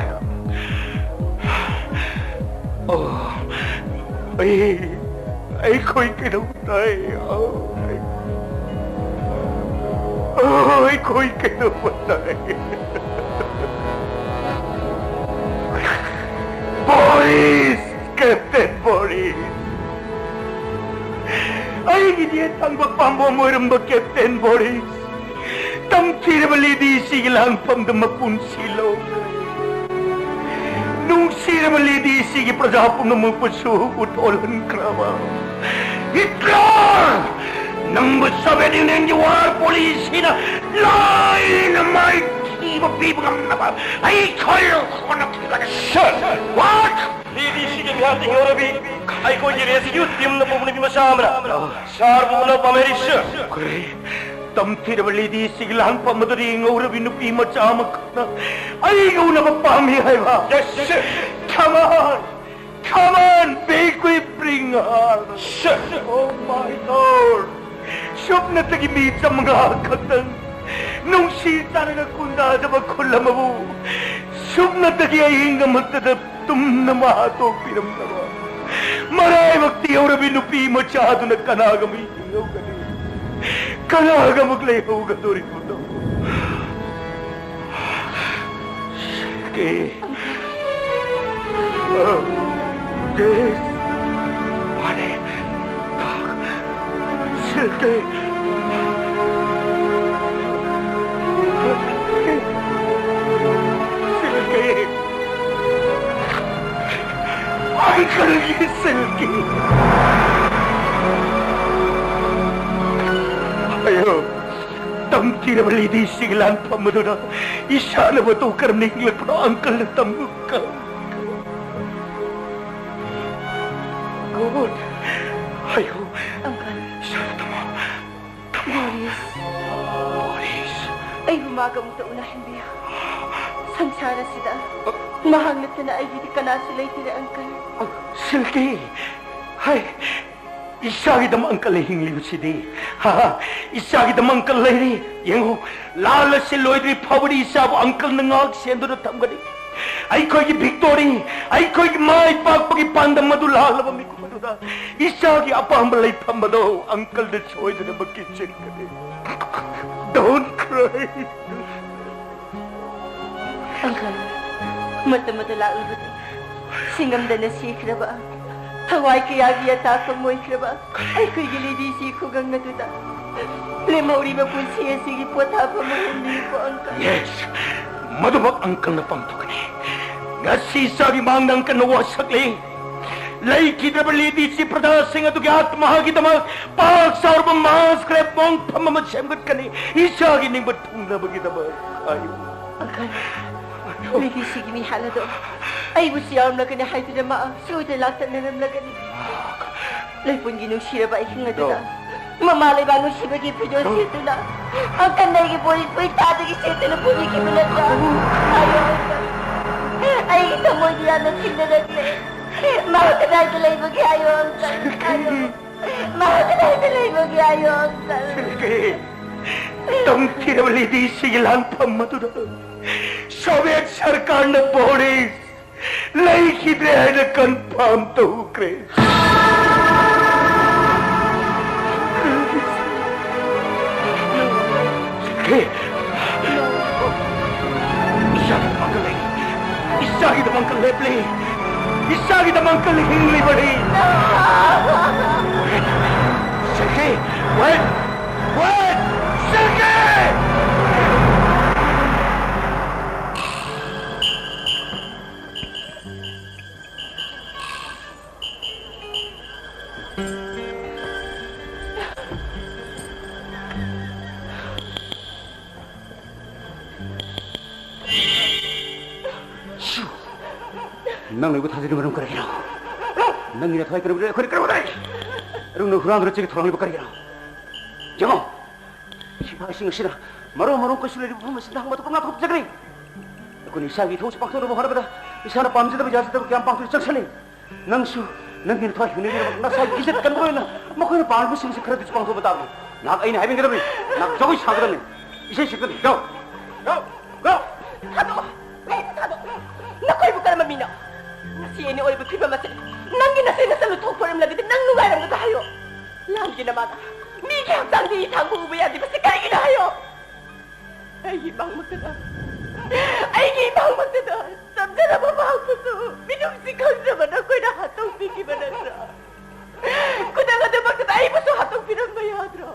ꯑꯣ, ꯑꯩ, ꯑꯩꯈꯣꯏ ꯀꯩꯗꯧ ꯇꯥꯏ꯫ ꯑꯩꯈꯣꯏ ꯀꯩꯗꯧꯕ ꯇꯥꯏ꯫ ꯕꯣꯔꯤꯁ, ꯀꯦꯞꯇꯦꯟ ꯕꯣꯔꯤꯁ꯫ ꯑꯩꯒꯤꯗꯤ ꯑꯇꯥꯡꯕ ꯄꯥꯝꯕꯣꯝ ꯑꯣꯏꯔꯝꯕ ꯀꯦꯞꯇꯦꯟ ꯕꯣꯔꯤꯁ꯫ ꯇꯝꯊꯤꯔꯕ ꯂꯦꯗꯤꯁꯤꯒꯤ ꯂꯥꯡꯐꯝꯗ ꯃꯄꯨꯟꯁꯤ ꯂꯣꯡꯈ꯭ꯔꯦ꯫ ꯅꯨꯡꯁꯤꯔꯕ ꯂꯦꯗꯤꯁꯤꯒꯤ ꯄ꯭ꯔꯖꯥ ꯄꯨꯝꯅꯃꯛꯄꯨꯁꯨ ꯎꯠ ꯑꯣꯜꯍꯟꯈ꯭ꯔꯕ ꯍꯤꯠꯂꯔ! ꯅꯪꯕꯨ ꯁꯣꯚꯤꯌꯦꯠ ꯌꯨꯅꯤꯌꯟꯒꯤ ꯋꯥꯔ ꯄꯣꯂꯤꯁꯤꯅ ꯂꯥꯏꯅ ꯃꯥꯏꯊꯤꯕ ꯄꯤꯕ ꯉꯝꯅꯕ ꯑꯩꯈꯣꯏ ꯍꯣꯠꯅꯈꯤꯒꯅꯤ꯫ Sir! What? ꯂꯦꯗꯤꯁꯤꯒꯤ ꯃꯤꯍꯥꯠꯇ ꯍꯤꯡꯍꯧꯔꯕꯤ ꯑꯩꯈꯣꯏꯒꯤ ꯔꯦꯁꯀ꯭ꯌꯨ ꯇꯤꯝꯅ ꯄꯨꯕ ꯅꯨꯄꯤ ꯃꯆꯥ ꯑꯃꯅ ꯁꯥꯔꯕꯨ ꯎꯅꯕ ꯄꯥꯝꯃꯦ, ꯁꯔ꯫ ꯇꯝꯊꯤꯔꯕ ꯂꯦꯗꯤꯁꯤꯒꯤ ꯂꯥꯟꯐꯝ ꯑꯗꯨꯗ ꯉꯧꯔꯕꯤ ꯅꯨꯄꯤ ꯃꯆꯥ ꯑꯃꯈꯛꯅ ꯑꯩꯒ ꯎꯅꯕ ꯄꯥꯝꯃꯤ ꯍꯥꯏꯕ꯫ Yes, sir. Come on! Come on, Bequipring Hall! Sir! Oh my Lord! ꯁꯨꯞꯅꯇꯒꯤ ꯃꯤ ꯆꯥꯃꯉꯥ ꯈꯛꯇꯪ ꯅꯨꯡꯁꯤ ꯆꯥꯟꯅꯅ ꯈꯨꯟꯗꯥꯖꯕ ꯈꯨꯜ ꯑꯃꯕꯨ ꯁꯨꯞꯅꯇꯒꯤ ꯑꯍꯤꯡ ꯑꯃꯠꯇꯗ ꯇꯨꯝꯅ ꯃꯍꯥ ꯇꯣꯛꯄꯤꯔꯝꯂꯕ ꯃꯔꯥꯏꯕꯛ ꯊꯤꯍꯧꯔꯕꯤ ꯅꯨꯄꯤ ꯃꯆꯥꯗꯨꯅ ꯀꯅꯥꯒ ꯑꯃꯨꯛ ꯍꯤꯡꯍꯧꯒꯅꯤ? ꯀꯅꯥꯒ ꯑꯃꯨꯛ ꯂꯩꯍꯧꯒꯗꯣꯔꯤꯕꯅꯣ? ꯁꯤꯜꯀꯤ꯫ ꯁꯤꯜꯀꯤ꯫ ꯃꯥꯅꯦ꯫ ꯁꯤꯜꯀꯤ꯫ ꯁꯤꯜꯀꯤ꯫ ꯑꯩ ꯀꯔꯤꯒꯤ ꯁꯤꯜꯀꯤ? ꯑꯌꯣ, ꯇꯝꯊꯤꯔꯕ ꯂꯦꯗꯤꯁꯤꯒꯤ ꯂꯥꯟꯐꯝ ꯑꯗꯨꯗ ꯏꯁꯥꯅ ꯃꯇꯧ ꯀꯔꯝꯅ ꯍꯤꯡꯂꯛꯄꯅꯣ ꯑꯪꯀꯜꯅ ꯇꯝꯃꯨ꯫ ꯒꯨꯗ꯫ ꯑꯌꯣ꯫ ꯑꯪꯀꯜ꯫ ꯏꯁꯥꯅ ꯇꯝꯃꯨ꯫ ꯃꯣꯔꯤꯁ꯫ ꯃꯣꯔꯤꯁ꯫ ꯑꯩꯕꯨ ꯃꯥꯒ ꯑꯃꯨꯛꯇ ꯎꯅꯍꯟꯕꯤꯌꯨ꯫ ꯁꯪꯁꯥꯔ ꯑꯁꯤꯗ ꯃꯍꯥꯛ ꯅꯠꯇꯅ ꯑꯩꯒꯤꯗꯤ ꯀꯅꯥꯁꯨ ꯂꯩꯇꯦ, ꯑꯪꯀꯜ꯫ ꯁꯤꯜꯀꯤ꯫ ꯍꯥꯏ, ꯏꯆꯥꯒꯤꯗꯃꯛ ꯑꯪꯀꯜꯅ ꯍꯤꯡꯂꯤꯕꯁꯤꯗꯤ꯫ ꯍꯥ, ꯏꯆꯥꯒꯤꯗꯃꯛ ꯑꯪꯀꯜ ꯂꯩꯔꯤ꯫ ꯌꯦꯡꯉꯨ, ꯂꯥꯜ ꯑꯁꯤ ꯂꯣꯏꯗ꯭ꯔꯤ ꯐꯥꯎꯕꯗꯤ ꯏꯆꯥꯕꯨ ꯑꯪꯀꯜꯅ ꯉꯥꯛ ꯁꯦꯟꯗꯨꯅ ꯊꯝꯒꯅꯤ꯫ ꯑꯩꯈꯣꯏꯒꯤ ꯚꯤꯛꯇꯣꯔꯤ, ꯑꯩꯈꯣꯏꯒꯤ ꯃꯥꯏ ꯄꯥꯛꯄꯒꯤ ꯄꯥꯟꯗꯝ ꯑꯗꯨ ꯂꯥꯜꯂꯕ ꯃꯤꯀꯨꯞ ꯑꯗꯨꯗ ꯏꯆꯥꯒꯤ ꯑꯄꯥꯝꯕ ꯂꯩꯐꯝ ꯑꯗꯣ ꯑꯪꯀꯜꯅ ꯁꯣꯏꯗꯅꯃꯛꯀꯤ ꯆꯦꯟꯒꯅꯤ꯫ Don't cry. ꯑꯪꯀꯜ, ꯃꯇꯝ ꯑꯗꯨ ꯂꯥꯛꯂꯕꯗꯤ ꯁꯤꯡꯉꯝꯗꯅ ꯁꯤꯈ꯭ꯔꯕ, ꯊꯋꯥꯏ ꯀꯌꯥꯒꯤ ꯑꯇꯥꯛꯄ ꯃꯣꯏꯈ꯭ꯔꯕ ꯑꯩꯈꯣꯏꯒꯤ ꯂꯦꯗꯤꯁꯤ ꯈꯨꯡꯒꯪ ꯑꯗꯨꯗ ꯂꯦꯝꯍꯧꯔꯤꯕ ꯄꯨꯟꯁꯤ ꯑꯁꯤꯒꯤ ꯄꯣꯊꯥꯐꯝ ꯑꯣꯏꯍꯟꯕꯤꯌꯨꯀꯣ, ꯑꯪꯀꯜ꯫ ꯌꯦꯁ, ꯃꯗꯨꯃꯛ ꯑꯪꯀꯜꯅ ꯄꯥꯡꯊꯣꯛꯀꯅꯤ꯫ ꯉꯁꯤ ꯏꯆꯥꯒꯤ ꯃꯥꯡꯗ ꯑꯪꯀꯜꯅ ꯋꯥꯁꯛꯂꯤ꯫ ꯂꯩꯈꯤꯗ꯭ꯔꯕ ꯂꯦꯗꯤꯁꯤ ꯄ꯭ꯔꯖꯥꯁꯤꯡ ꯑꯗꯨꯒꯤ ꯑꯥꯠꯃꯍꯥꯒꯤꯗꯃꯛ ꯄꯥꯛ ꯆꯥꯎꯔꯕ ꯃꯥꯁ ꯒ꯭ꯔꯦꯞ ꯃꯣꯡꯐꯝ ꯑꯃ ꯁꯦꯝꯒꯠꯀꯅꯤ꯫ ꯏꯆꯥꯒꯤ ꯅꯤꯡꯕ ꯊꯨꯡꯅꯕꯒꯤꯗꯃꯛ ꯍꯥꯏꯌꯨ꯫ ꯑꯪꯀꯜ, ꯂꯦꯗꯤꯁꯤꯒꯤ ꯃꯤꯍꯥꯠ ꯑꯗꯣ ꯑꯩꯕꯨꯁꯨ ꯌꯥꯎꯔꯝꯂꯒꯅꯤ ꯍꯥꯏꯗꯨꯅ ꯃꯥ ꯁꯣꯏꯗꯅ ꯂꯥꯛꯇꯛꯅꯔꯝꯂꯒꯅꯤ꯫ ꯂꯩꯄꯨꯟꯒꯤ ꯅꯨꯡꯁꯤꯔꯕ ꯑꯍꯤꯡ ꯑꯗꯨꯗ ꯃꯃꯥ ꯂꯩꯕꯥꯛ ꯅꯨꯡꯁꯤꯕꯒꯤ ꯐꯤꯖꯣꯜ ꯁꯦꯠꯇꯨꯅ, uncle ꯑꯩꯒꯤ ꯕꯣꯔꯤꯁꯄꯨ ꯏꯁꯥꯗꯒꯤ ꯁꯦꯠꯇꯨꯅ ꯄꯨꯕꯤꯈꯤꯕ ꯅꯠꯇ꯭ꯔꯥ? ꯍꯥꯏꯌꯣ, uncle꯫ ꯑꯩꯒꯤ ꯊꯃꯣꯏꯗꯤ ꯌꯥꯝꯅ ꯊꯤꯡꯅꯔꯛꯂꯦ꯫ ꯃꯥ ꯀꯗꯥꯏꯗ ꯂꯩꯕꯒꯦ ꯍꯥꯏꯌꯣ, uncle꯫ ꯍꯥꯏꯌꯣ꯫ ꯃꯥ ꯀꯗꯥꯏꯗ ꯂꯩꯕꯒꯦ ꯍꯥꯏꯌꯣ, uncle꯫ ꯁꯤꯜꯀꯤ, ꯇꯝꯊꯤꯔꯕ ꯂꯤꯗꯤꯁꯤꯒꯤ ꯂꯥꯟꯐꯝ ꯑꯗꯨꯗ ꯁꯣꯚꯤꯌꯦꯠ ꯁꯔꯀꯥꯔꯅ ꯕꯣꯔꯤꯁ ꯂꯩꯈꯤꯗ꯭ꯔꯦ ꯍꯥꯏꯅ confirm ꯇꯧꯈ꯭ꯔꯦ꯫ ꯁꯤꯜꯀꯤ, ꯏꯆꯥꯒꯤꯗꯃꯛꯇ ꯂꯩ꯫ ꯏꯆꯥꯒꯤꯗꯃꯛꯇ ꯂꯦꯞꯂꯤ꯫ ꯏꯆꯥꯒꯤꯗꯃꯛꯇ ꯍꯤꯡꯂꯤꯕꯅꯤ꯫ ꯁꯤꯜꯀꯤ, wait! Wait! ꯁꯤꯜꯀꯤ! ꯅꯪꯅ ꯑꯩꯕꯨ ꯊꯥꯖꯔꯤꯕ ꯃꯔꯝ ꯀꯔꯤꯒꯤꯅꯣ? ꯅꯪꯒꯤ ꯅꯊꯋꯥꯏ ꯀꯔꯝꯕꯗ ꯑꯩꯈꯣꯏꯅ ꯀꯔꯝꯕꯗ? ꯑꯗꯨꯝꯅ ꯍꯨꯔꯥꯟꯗꯨꯅ ꯆꯦꯛ ꯊꯧꯔꯥꯡꯂꯤꯕ ꯀꯔꯤꯒꯤꯅꯣ? ꯌꯦꯡꯉꯣ, ꯁꯤꯐꯥꯏꯁꯤꯡ ꯑꯁꯤꯅ ꯃꯔꯣꯟ ꯃꯔꯣꯟ ꯀꯩꯁꯨ ꯂꯩꯔꯤꯕ ꯃꯐꯝ ꯑꯁꯤꯗ ꯍꯪꯕ ꯊꯣꯛꯄ ꯉꯥꯛꯊꯣꯛꯆꯈ꯭ꯔꯦ꯫ ꯑꯩꯈꯣꯏꯅ ꯏꯁꯥꯒꯤ ꯏꯊꯧꯁꯤ ꯄꯥꯡꯊꯣꯛꯅꯕ ꯍꯣꯠꯅꯕꯗ ꯏꯁꯥꯅ ꯄꯥꯝꯖꯗꯕ ꯌꯥꯖꯗꯕ ꯀꯌꯥ ꯄꯥꯡꯊꯣꯛ ꯆꯪꯁꯜꯂꯤ꯫ ꯅꯪꯁꯨ ꯅꯪꯒꯤ ꯅꯊꯋꯥꯏ ꯍꯤꯡꯅꯕꯒꯤꯗꯃꯛ ꯅꯁꯥꯒꯤ ꯏꯖꯠ ꯀꯟꯕ ꯑꯣꯏꯅ ꯃꯈꯣꯏꯅ ꯄꯥꯝꯂꯤꯕꯁꯤꯡꯁꯤ ꯈꯔꯗꯤ ꯄꯥꯡꯊꯣꯛꯄ ꯇꯥꯕꯅꯤ꯫ ꯅꯍꯥꯛ ꯑꯩꯅ ꯍꯥꯏꯕꯤꯒꯗꯕꯅꯤ꯫ ꯅꯍꯥꯛ ꯖꯒꯣꯏ ꯁꯥꯒꯗꯕꯅꯤ꯫ ꯏꯁꯩ ꯁꯛꯀꯅꯤ꯫ Go! Go! Go! ꯊꯥꯗꯣꯛꯑꯣ! ꯑꯩꯕꯨ ꯊꯥꯗꯣꯛꯑꯣ! ꯅꯈꯣꯏꯕꯨ ꯀꯔꯝꯕ ꯃꯤꯅꯣ? ꯉꯁꯤ ꯑꯩꯅ ꯑꯣꯏꯔꯤꯕ ꯐꯤꯕꯝ ꯑꯁꯤ ꯅꯪꯒꯤ ꯅꯆꯦ ꯅꯆꯜꯅ ꯊꯣꯛꯄ ꯑꯣꯏꯔꯝꯂꯒꯗꯤ ꯅꯪ ꯅꯨꯡꯉꯥꯏꯔꯝꯒꯗ꯭ꯔꯥ ꯍꯥꯏꯌꯣ? ꯂꯥꯟꯒꯤ ꯅꯃꯥꯗ ꯃꯤꯒꯤ ꯍꯛꯆꯥꯡꯗ ꯏ ꯊꯥꯡꯕ ꯎꯕ ꯌꯥꯗ꯭ꯔꯤꯕꯁꯤ ꯀꯔꯤꯒꯤꯅꯣ ꯍꯥꯏꯌꯣ? ꯑꯩꯒꯤ ꯏꯃꯥꯡꯃꯛꯇꯗ, ꯑꯩꯒꯤ ꯏꯃꯥꯡꯃꯛꯇꯗ ꯆꯝꯖꯔꯕ ꯃꯍꯥꯛꯄꯨꯁꯨ ꯃꯤꯅꯨꯡꯁꯤ ꯈꯪꯗ꯭ꯔꯕ ꯅꯈꯣꯏꯅ ꯍꯥꯠꯇꯣꯛꯄꯤꯈꯤꯕ ꯅꯠꯇ꯭ꯔꯥ? ꯈꯨꯗꯝ ꯑꯗꯨꯃꯛꯇꯗ ꯑꯩꯕꯨꯁꯨ ꯍꯥꯠꯇꯣꯛꯄꯤꯔꯝꯕ ꯌꯥꯗ꯭ꯔꯣ?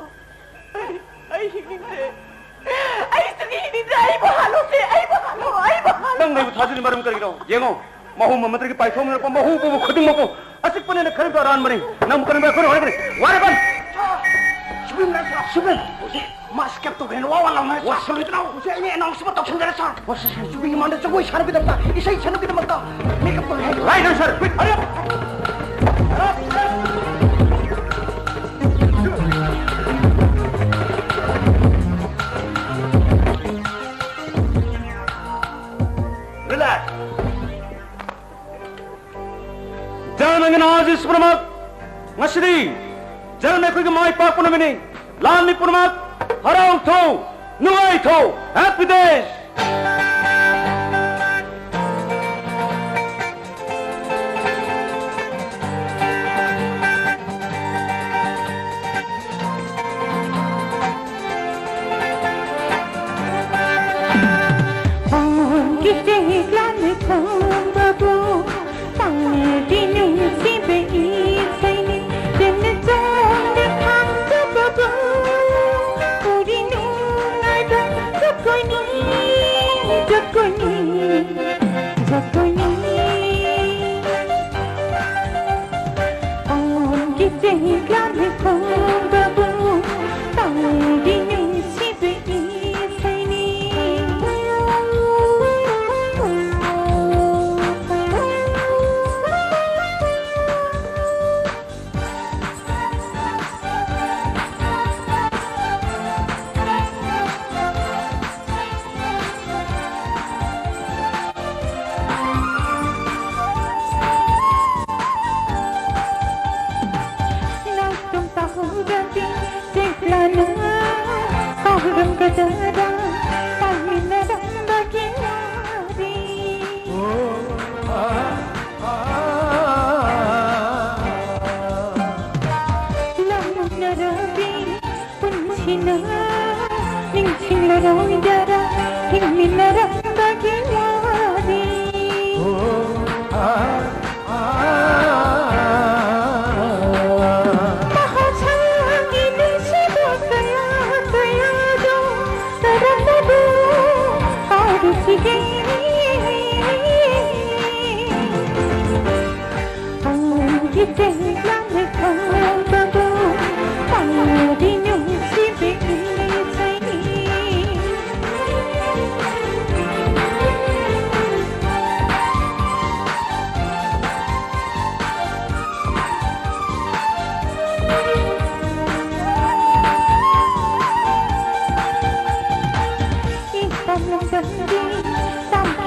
ꯑꯩ, ꯑꯩ ꯍꯤꯡꯅꯤꯡꯗ꯭ꯔꯦ꯫ ꯑꯩ ꯁꯨꯛꯍꯤꯡ ꯍꯤꯡꯅꯤꯡꯗ꯭ꯔꯦ꯫ ꯑꯩꯕꯨ ꯍꯥꯠꯂꯣꯁꯦ, ꯑꯩꯕꯨ ꯍꯥꯠꯂꯣ, ꯑꯩꯕꯨ ꯍꯥꯠꯂꯣ꯫ ꯅꯪ ꯑꯩꯕꯨ ꯊꯥꯖꯔꯤ ꯃꯔꯝ ꯀꯔꯤꯒꯤꯅꯣ? ꯌꯦꯡꯉꯣ, ꯃꯍꯨꯝ ꯑꯃꯗꯒꯤ ꯄꯥꯏꯊꯣꯛꯅꯔꯛꯄ ꯃꯍꯨ ꯄꯨꯕ ꯈꯨꯗꯤꯡꯃꯛꯄꯨ ꯑꯆꯤꯛꯄꯅꯦꯅ ꯈꯟꯕ ꯑꯔꯥꯟꯕꯅꯤ꯫ ꯅꯪꯕꯨ ꯀꯔꯝꯕ ꯑꯩꯈꯣꯏꯅ ꯍꯣꯠꯅꯒꯅꯤ? What happened? ꯁꯨꯕꯤꯝ ꯅꯠꯇ꯭ꯔꯣ? ꯁꯨꯕꯤꯝ! ꯍꯧꯖꯤꯛ ꯃꯥ escape ꯇꯧꯈ꯭ꯔꯦꯅ ꯋꯥ ꯋꯥ ꯂꯥꯎꯅꯔꯦ꯫ ꯋꯥ ꯁꯨꯕꯤꯝ ꯅꯠꯇ꯭ꯔꯣ? ꯍꯧꯖꯤꯛ ꯑꯩꯅ announce ꯑꯃ ꯇꯧꯁꯟꯖꯔꯦ, sir꯫ ꯍꯣꯏ, sir, sir꯫ ꯁꯨꯕꯤꯝꯒꯤ ꯃꯥꯡꯗ ꯖꯒꯣꯏ ꯁꯥꯟꯅꯕꯒꯤꯗꯃꯛꯇ, ꯏꯁꯩ ꯁꯛꯅꯕꯒꯤꯗꯃꯛꯇ makeup ꯇꯧꯔꯦ ꯍꯥꯏ꯫ Right, right, sir. Quick, hurry up. Relax. ꯖꯔꯃꯟꯒꯤ ꯅꯍꯥꯁꯤ ꯄꯨꯝꯅꯃꯛ, ꯉꯁꯤꯗꯤ ꯖꯔꯃꯟ ꯑꯩꯈꯣꯏꯒꯤ ꯃꯥꯏ ꯄꯥꯛꯄ ꯅꯨꯃꯤꯠꯅꯤ꯫ ꯂꯥꯟꯃꯤ ꯄꯨꯝꯅꯃꯛ ꯍꯔꯥꯎ ꯊꯧ, ꯅꯨꯡꯉꯥꯏ ꯊꯧ, Happy Days!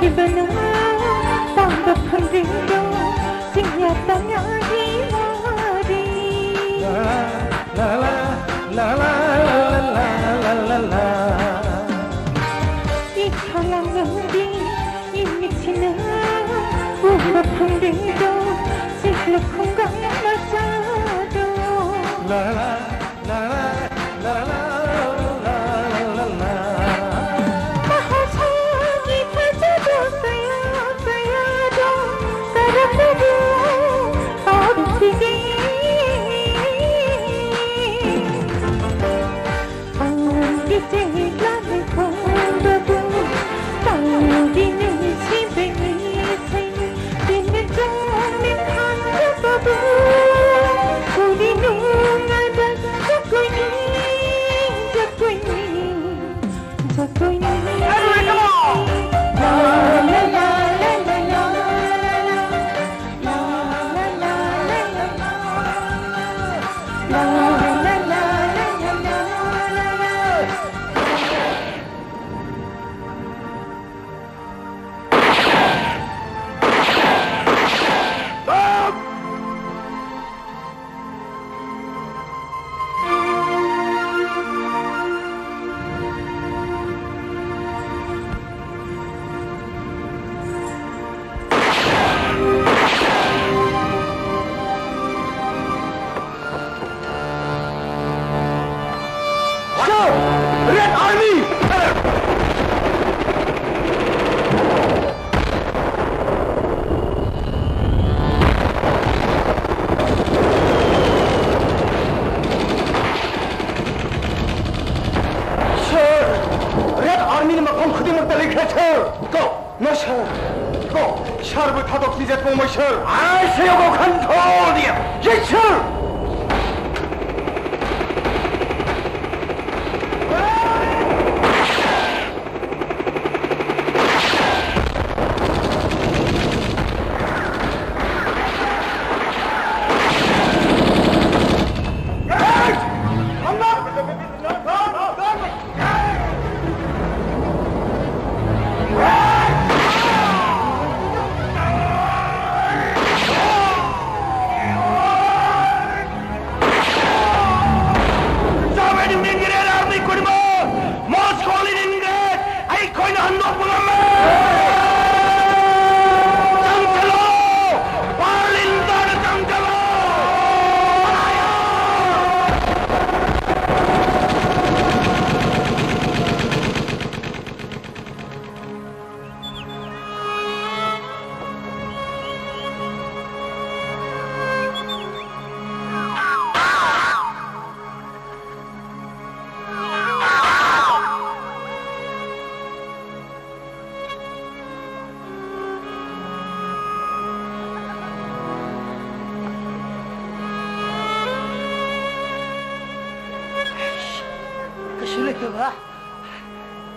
ꯏꯕꯅ ꯄꯥꯝꯕ ꯐꯪꯗ꯭ꯔꯤꯗꯣ ꯆꯤꯡꯌꯥ ꯇꯝꯌꯥꯒꯤ ꯋꯥꯔꯤ꯫ ꯏꯈꯣꯂꯥꯡ ꯂꯝꯕꯤ ꯏꯃꯤꯠꯁꯤꯅ ꯎꯕ ꯐꯪꯗ꯭ꯔꯤꯗꯣ ꯁꯤꯠꯂ ꯈꯨꯡꯒꯪ ꯃꯆꯥꯗꯣ꯫ ꯃꯍꯧꯁꯥꯒꯤ ꯐꯖꯕ ꯀꯌꯥ ꯀꯌꯥꯗꯣ ꯀꯔꯝꯅꯕꯨ ꯄꯥꯝꯈꯤꯒꯦ? ꯄꯥꯝꯈꯤꯗꯦ ꯂꯥꯟ ꯈꯣꯡꯕꯕꯨ, ꯄꯥꯝꯈꯤꯗꯦ ꯅꯨꯡꯁꯤꯕꯒꯤ ꯏꯁꯩ꯫ Sir! Red Army! Sir! Red Army ꯅ ꯃꯐꯝ ꯈꯨꯗꯤꯡꯃꯛꯇ ꯂꯩꯈ꯭ꯔꯦ, sir! Go! No, sir! Go! Sir ꯕꯨ ꯊꯥꯗꯣꯛꯈꯤꯖ ꯄꯣꯝꯃꯣꯏ, sir! I say you go control them! Yes, sir!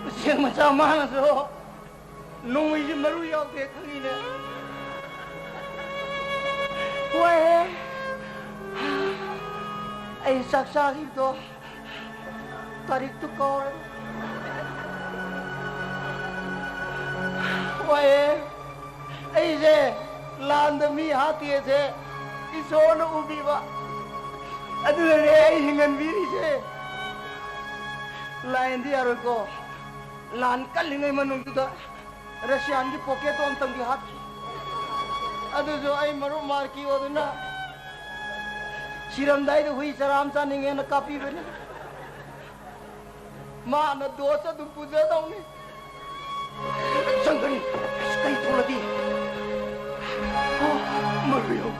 ꯎꯆꯦꯛ ꯃꯆꯥ ꯃꯥꯅꯁꯨ ꯅꯣꯡꯃꯩꯁꯤ ꯃꯔꯨ ꯌꯥꯎꯗꯦ ꯈꯪꯉꯤꯅꯦ꯫ ꯋꯥꯏꯍꯦ꯫ ꯑꯩ ꯆꯥꯛ ꯆꯥꯈꯤꯕꯗꯣ ꯇꯥꯔꯤꯛꯇꯨ ꯀꯥꯎꯔꯦ꯫ ꯋꯥꯏꯍꯦ꯫ ꯑꯩꯁꯦ ꯂꯥꯟꯗ ꯃꯤ ꯍꯥꯠꯇꯦꯁꯦ ꯏꯁꯣꯔꯅ ꯎꯕꯤꯕ꯫ ꯑꯗꯨꯅꯅꯦ ꯑꯩ ꯍꯤꯡꯍꯟꯕꯤꯔꯤꯁꯦ꯫ ꯂꯥꯏꯟꯗꯤ ꯌꯥꯔꯣꯏꯀꯣ꯫ ꯂꯥꯟ ꯀꯜꯂꯤꯉꯩ ꯃꯅꯨꯡꯗꯨꯗ ꯔꯁꯤꯌꯥꯟꯒꯤ ꯄꯣꯀꯦꯠꯇꯣ ꯑꯝꯇꯪꯗꯤ ꯍꯥꯠꯈꯤ꯫ ꯑꯗꯨꯁꯨ ꯑꯩ ꯃꯔꯨꯞ ꯃꯥꯔꯀꯤꯑꯣꯗꯨꯅ ꯁꯤꯔꯝꯗꯥꯏꯗ ꯍꯨꯏ ꯆꯔꯥ ꯑꯃ ꯆꯥꯅꯤꯡꯉꯦꯅ ꯀꯥꯞꯄꯤꯕꯅꯤ꯫ ꯃꯥꯅ ꯗꯣꯁ ꯑꯗꯨꯝ ꯄꯨꯖꯗꯧꯅꯤ꯫ ꯆꯪꯒꯅꯤ꯫ ꯑꯁ, ꯀꯩ ꯊꯣꯛꯂꯗꯤ? ꯑꯣ, ꯃꯔꯨ ꯌꯧ꯫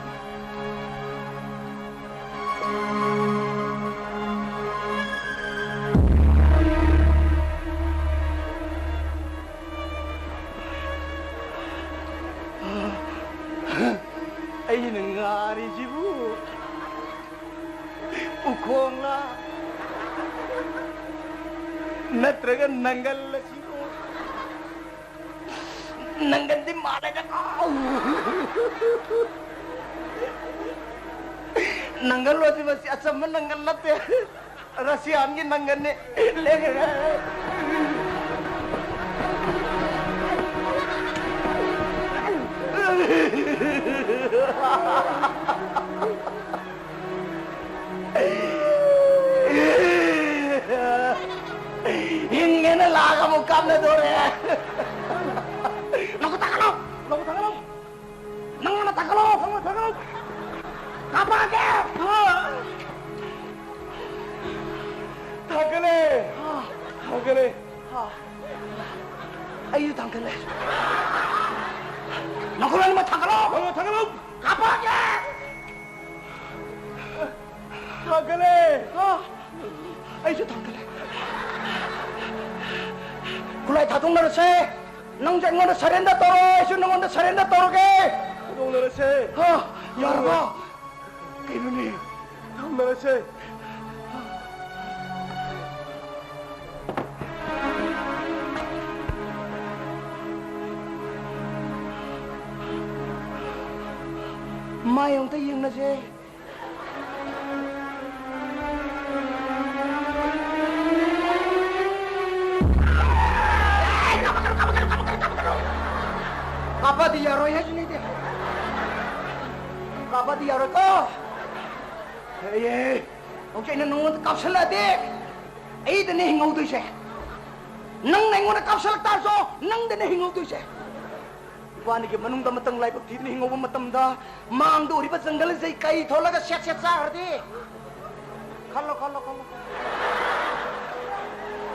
ꯑꯩꯅ ꯉꯥꯔꯤꯁꯤꯕꯨ ꯎꯈꯣꯡꯂꯥ ꯅꯠꯇ꯭ꯔꯒ ꯅꯪꯒꯜꯂ ꯁꯤꯕꯨ? ꯅꯪꯒꯟꯗꯤ ꯃꯥꯜꯂꯦꯗꯀꯣ꯫ ꯅꯪꯒꯜꯂꯣꯁꯤ ꯃꯁꯤ ꯑꯆꯝꯕ ꯅꯪꯒꯜ ꯅꯠꯇꯦ꯫ ꯔꯁꯤꯌꯥꯟꯒꯤ ꯅꯪꯒꯟꯅꯦ꯫ ꯂꯦꯡꯉꯦ꯫ ꯍꯤꯡꯉꯦꯅ ꯂꯥꯛ ꯑꯃꯨꯛ ꯀꯥꯞꯅꯗꯣꯔꯦ꯫ ꯂꯧꯕ ꯊꯥꯡꯒꯠꯂꯣ! ꯂꯧꯕ ꯊꯥꯡꯒꯠꯂꯣ! ꯅꯪ ꯑꯃ ꯊꯥꯡꯒꯠꯂꯣ! ꯅꯪ ꯑꯃ ꯊꯥꯡꯒꯠꯂꯣ! ꯀꯥꯞꯄꯛꯑꯒꯦ! ꯊꯥꯡꯒꯠꯂꯦ! ꯊꯥꯡꯒꯠꯂꯦ! ꯑꯩꯁꯨ ꯊꯥꯡꯒꯠꯂꯦ꯫ ꯅꯈꯣꯏ ꯑꯅꯤꯃꯛ ꯊꯥꯡꯒꯠꯂꯣ! ꯊꯥꯡꯒꯠꯂꯣ! ꯊꯥꯡꯒꯠꯂꯣ! ꯀꯥꯞꯄꯛꯑꯒꯦ! ꯊꯥꯡꯒꯠꯂꯦ! ꯑ, ꯑꯩꯁꯨ ꯊꯥꯡꯒꯠꯂꯦ꯫ ꯈꯨꯠꯂꯥꯏ ꯊꯥꯗꯣꯛꯅꯔꯁꯦ꯫ ꯅꯪꯁꯨ ꯑꯩꯉꯣꯟꯗ ꯁꯔꯦꯟꯗꯔ ꯇꯧꯔꯣ, ꯑꯩꯁꯨ ꯅꯉꯣꯟꯗ ꯁꯔꯦꯟꯗꯔ ꯇꯧꯔꯒꯦ꯫ ꯊꯥꯗꯣꯛꯅꯔꯁꯦ꯫ ꯑ, ꯌꯥꯔꯕ? ꯀꯩꯅꯣꯅꯦ? ꯊꯥꯗꯣꯛꯅꯔꯁꯦ꯫ ꯃꯥꯏ ꯑꯃꯨꯛꯇ ꯌꯦꯡꯅꯁꯦ꯫ ꯀꯥꯞꯄꯗꯤ ꯌꯥꯔꯣꯏ ꯍꯥꯏꯁꯤꯅꯤꯗꯤ꯫ ꯀꯥꯞꯄꯗꯤ ꯌꯥꯔꯣꯏꯀꯣ꯫ ꯑꯦ, ꯍꯧꯖꯤꯛ ꯑꯩꯅ ꯅꯉꯣꯟꯗ ꯀꯥꯞꯁꯜꯂꯛꯑꯗꯤ ꯑꯩꯗꯅꯦ ꯍꯤꯡꯍꯧꯗꯣꯏꯁꯦ꯫ ꯅꯪꯅ ꯑꯩꯉꯣꯟꯗ ꯀꯥꯞꯁꯜꯂꯛ ꯇꯥꯔꯁꯨ ꯅꯪꯗꯅꯦ ꯍꯤꯡꯍꯧꯗꯣꯏꯁꯦ꯫ ꯏꯕꯥꯅꯤꯒꯤ ꯃꯅꯨꯡꯗ ꯑꯃꯇꯪ ꯂꯥꯏꯕꯛ ꯊꯤꯗꯅ ꯍꯤꯡꯍꯧꯕ ꯃꯇꯝꯗ ꯃꯥꯡꯗ ꯎꯔꯤꯕ ꯖꯪꯒꯜ ꯑꯁꯤ ꯀꯩ ꯊꯣꯛꯂꯒ ꯁꯦꯠ ꯁꯦꯠ ꯆꯥꯈ꯭ꯔꯗꯤ? ꯈꯜꯂꯣ, ꯈꯜꯂꯣ, ꯈꯜꯂꯣ꯫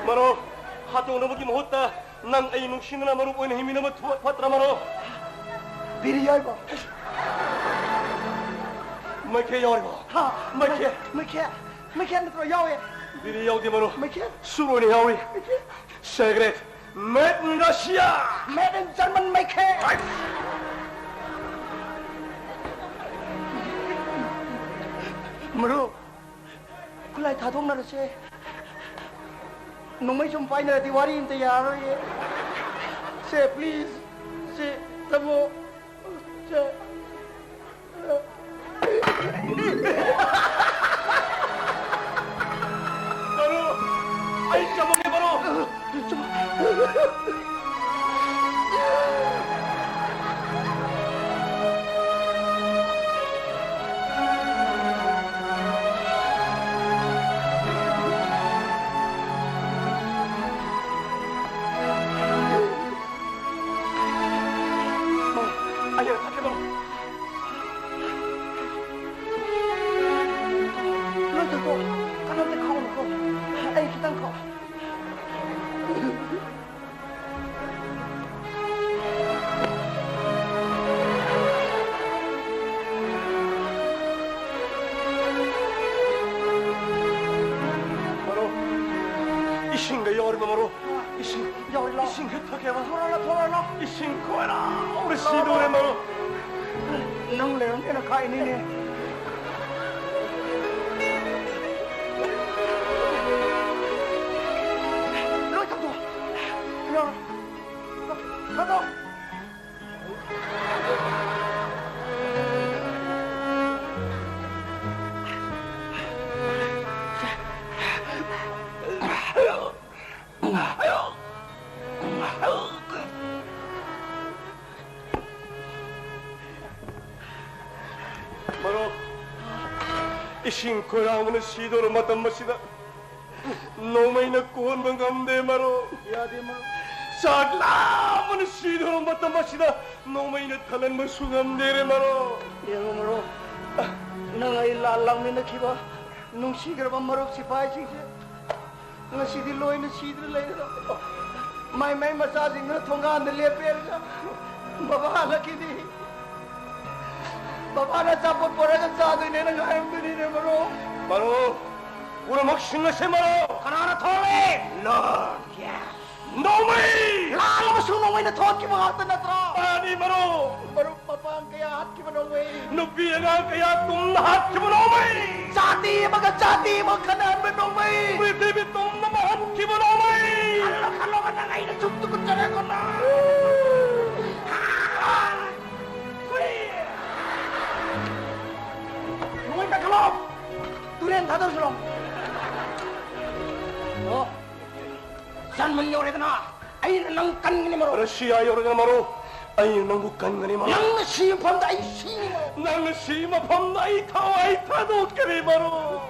ꯃꯔꯨꯞ, ꯍꯥꯠꯇꯣꯛꯅꯕꯒꯤ ꯃꯍꯨꯠꯇ ꯅꯪ ꯑꯩ ꯅꯨꯡꯁꯤꯅꯅ ꯃꯔꯨꯞ ꯑꯣꯏꯅ ꯍꯤꯡꯃꯤꯟꯅꯕ ꯊꯨ-, ꯐꯠꯇ꯭ꯔ ꯃꯔꯨꯞ? ꯕꯤꯔꯤ ꯌꯥꯎꯔꯤꯕꯣ? ꯃꯩꯈꯦꯠ ꯌꯥꯎꯔꯤꯕꯣ? ꯍꯥ? ꯃꯩꯈꯦꯠ꯫ ꯃꯩꯈꯦꯠ? ꯃꯩꯈꯦꯠ ꯅꯠꯇ꯭ꯔꯣ? ꯌꯥꯎꯋꯦ꯫ ꯕꯤꯔꯤ ꯌꯥꯎꯗꯦ ꯃꯔꯨꯞ꯫ ꯃꯩꯈꯦꯠ? ꯁꯨꯔ ꯑꯣꯏꯅ ꯌꯥꯎꯔꯤ꯫ ꯃꯩꯈꯦꯠ? Cigarette. Made in Russia! Made in German ꯃꯩꯈꯦꯠ! ꯃꯔꯨꯞ, ꯈꯨꯠꯂꯥꯏ ꯊꯥꯗꯣꯛꯅꯔꯁꯦ꯫ ꯅꯣꯡꯃꯩ ꯁꯨꯝ ꯄꯥꯏꯅꯔꯗꯤ ꯋꯥꯔꯤ ꯑꯝꯇ ꯌꯥꯔꯔꯣꯏꯌꯦ꯫ ꯁꯦ, please, ꯁꯦ, ꯇꯥꯃꯣ, ꯁꯦ꯫ ꯕꯔꯣ, ꯑꯩ ꯆꯪꯉꯒꯦ, ꯕꯔꯣ꯫ ꯑꯩ ꯊꯛꯀꯦ, ꯕꯔꯣ꯫ ꯂꯣꯏ ꯊꯛꯇꯣꯛꯑꯣ꯫ ꯀꯅꯥꯝꯇ ꯈꯥꯛꯎꯅꯨꯀꯣ꯫ ꯑꯩ ꯈꯤꯇꯪ ꯈꯥꯛꯑꯣ꯫ ꯃꯔꯨꯞ, ꯏꯁꯤꯡꯒ ꯌꯥꯎꯔꯤꯕ, ꯃꯔꯨꯞ? ꯏꯁꯤꯡ꯫ ꯌꯥꯎꯔꯤ, ꯂꯥꯎ꯫ ꯏꯁꯤꯡ ꯈꯔ ꯊꯛꯀꯦꯕ꯫ ꯊꯣꯔꯛꯑꯣ, ꯊꯣꯔꯛꯑꯣ꯫ ꯏꯁꯤꯡ ꯈꯣꯏꯔꯥꯡꯅ ꯁꯤꯗꯣꯔꯦ, ꯃꯔꯨꯞ꯫ ꯅꯪ ꯂꯩꯔꯝꯗꯦꯅ ꯈꯥꯛꯏꯅꯤꯅꯦ꯫ ꯂꯣꯏ ꯊꯛꯇꯣꯛꯑꯣ꯫ ꯌꯥꯎꯔꯤ꯫ ꯊꯛꯇꯣꯛꯑꯣ꯫ ꯏꯁꯤꯡ ꯈꯣꯏꯔꯥꯡꯕꯅ ꯁꯤꯗꯧꯔ ꯃꯇꯝ ꯑꯁꯤꯗ ꯅꯣꯡꯃꯩꯅ ꯀꯣꯟꯕ ꯉꯝꯗꯦ ꯃꯔꯨꯞ꯫ ꯌꯥꯗꯦ ꯃꯔꯨꯞ꯫ ꯆꯥꯛ ꯂꯥꯝꯕꯅ ꯁꯤꯗꯧꯔ ꯃꯇꯝ ꯑꯁꯤꯗ ꯅꯣꯡꯃꯩꯅ ꯊꯜꯍꯟꯕꯁꯨ ꯉꯝꯗꯦꯔꯦ ꯃꯔꯨꯞ꯫ ꯌꯦꯡꯉꯣ ꯃꯔꯨꯞ, ꯅꯪ ꯑꯩ ꯂꯥꯟ ꯂꯥꯛꯃꯤꯟꯅꯈꯤꯕ ꯅꯨꯡꯁꯤꯈ꯭ꯔꯕ ꯃꯔꯨꯞ ꯁꯤꯐꯥꯏꯁꯤꯡꯁꯦ ꯉꯁꯤꯗꯤ ꯂꯣꯏꯅ ꯁꯤꯗ꯭ꯔ ꯂꯩꯔꯦ꯫ ꯃꯥꯏ ꯃꯥꯏ ꯃꯆꯥꯁꯤꯡꯗꯨꯅ ꯊꯣꯡꯒꯥꯟꯗ ꯂꯦꯞꯄꯦꯔꯒ ꯃꯕꯥ ꯍꯜꯂꯛꯈꯤꯗꯤ꯫ ꯃꯕꯥꯅ ꯑꯆꯥꯄꯣꯠ ꯄꯣꯔꯒ ꯆꯥꯗꯣꯏꯅꯦꯅ ꯉꯥꯏꯔꯝꯗꯣꯏꯅꯤꯅꯦ ꯃꯔꯨꯞ꯫ ꯃꯔꯨꯞ, ꯄꯨꯝꯅꯃꯛꯁꯤꯡ ꯑꯁꯦ ꯃꯔꯨꯞ꯫ ꯀꯅꯥꯅ ꯊꯣꯛꯂꯦ? ꯂꯣꯔꯗ꯫ ꯅꯣꯡꯃꯩ! ꯂꯥꯜꯂꯕꯁꯨ ꯅꯣꯡꯃꯩꯅ ꯊꯣꯛꯈꯤꯕ ꯉꯥꯛꯇ ꯅꯠꯇ꯭ꯔꯣ? ꯃꯥꯅꯤ ꯃꯔꯨꯞ꯫ ꯃꯔꯨꯞ ꯃꯄꯥꯡ ꯀꯌꯥ ꯍꯥꯠꯈꯤꯕ ꯅꯣꯡꯃꯩ꯫ ꯅꯨꯄꯤ ꯑꯉꯥꯡ ꯀꯌꯥ ꯇꯨꯝꯅ ꯍꯥꯠꯈꯤꯕ ꯅꯣꯡꯃꯩ꯫ ꯖꯥꯇꯤ ꯑꯃꯒ ꯖꯥꯇꯤ ꯑꯃ ꯈꯠꯅꯍꯟꯕ ꯅꯣꯡꯃꯩ꯫ ꯄ꯭ꯔꯤꯊꯤꯕꯤ ꯇꯨꯝꯅ ꯃꯥꯡꯍꯟꯈꯤꯕ ꯅꯣꯡꯃꯩ꯫ ꯈꯜꯂꯣ, ꯈꯜꯂꯣ, ꯅꯪ ꯑꯩꯅ ꯁꯨꯝ ꯇꯨꯀꯠꯆꯔꯦꯀꯣ ꯅꯪ꯫ ꯅꯣꯡꯃꯩ ꯄꯥꯏꯈꯠꯂꯣ꯫ ꯇꯨꯔꯦꯟ ꯊꯥꯗꯧꯁꯤꯔꯣ? ꯑꯣ, ꯖꯔꯃꯟ ꯌꯧꯔꯦꯗꯅ꯫ ꯑꯩꯅ ꯅꯪ ꯀꯟꯒꯅꯤ ꯃꯔꯨꯞ꯫ ꯔꯁꯤꯌꯥ ꯌꯧꯔꯒꯅ ꯃꯔꯨꯞ, ꯑꯩꯅ ꯅꯪꯕꯨ ꯀꯟꯒꯅꯤ ꯃꯔꯨꯞ꯫ ꯅꯪꯅ ꯁꯤ ꯃꯐꯝꯗ ꯑꯩ ꯁꯤꯅꯤ ꯃꯔꯨꯞ꯫ ꯅꯪꯅ ꯁꯤ ꯃꯐꯝꯗ ꯑꯩ ꯊꯋꯥꯏ ꯊꯥꯗꯣꯛꯀꯅꯤ ꯃꯔꯨꯞ꯫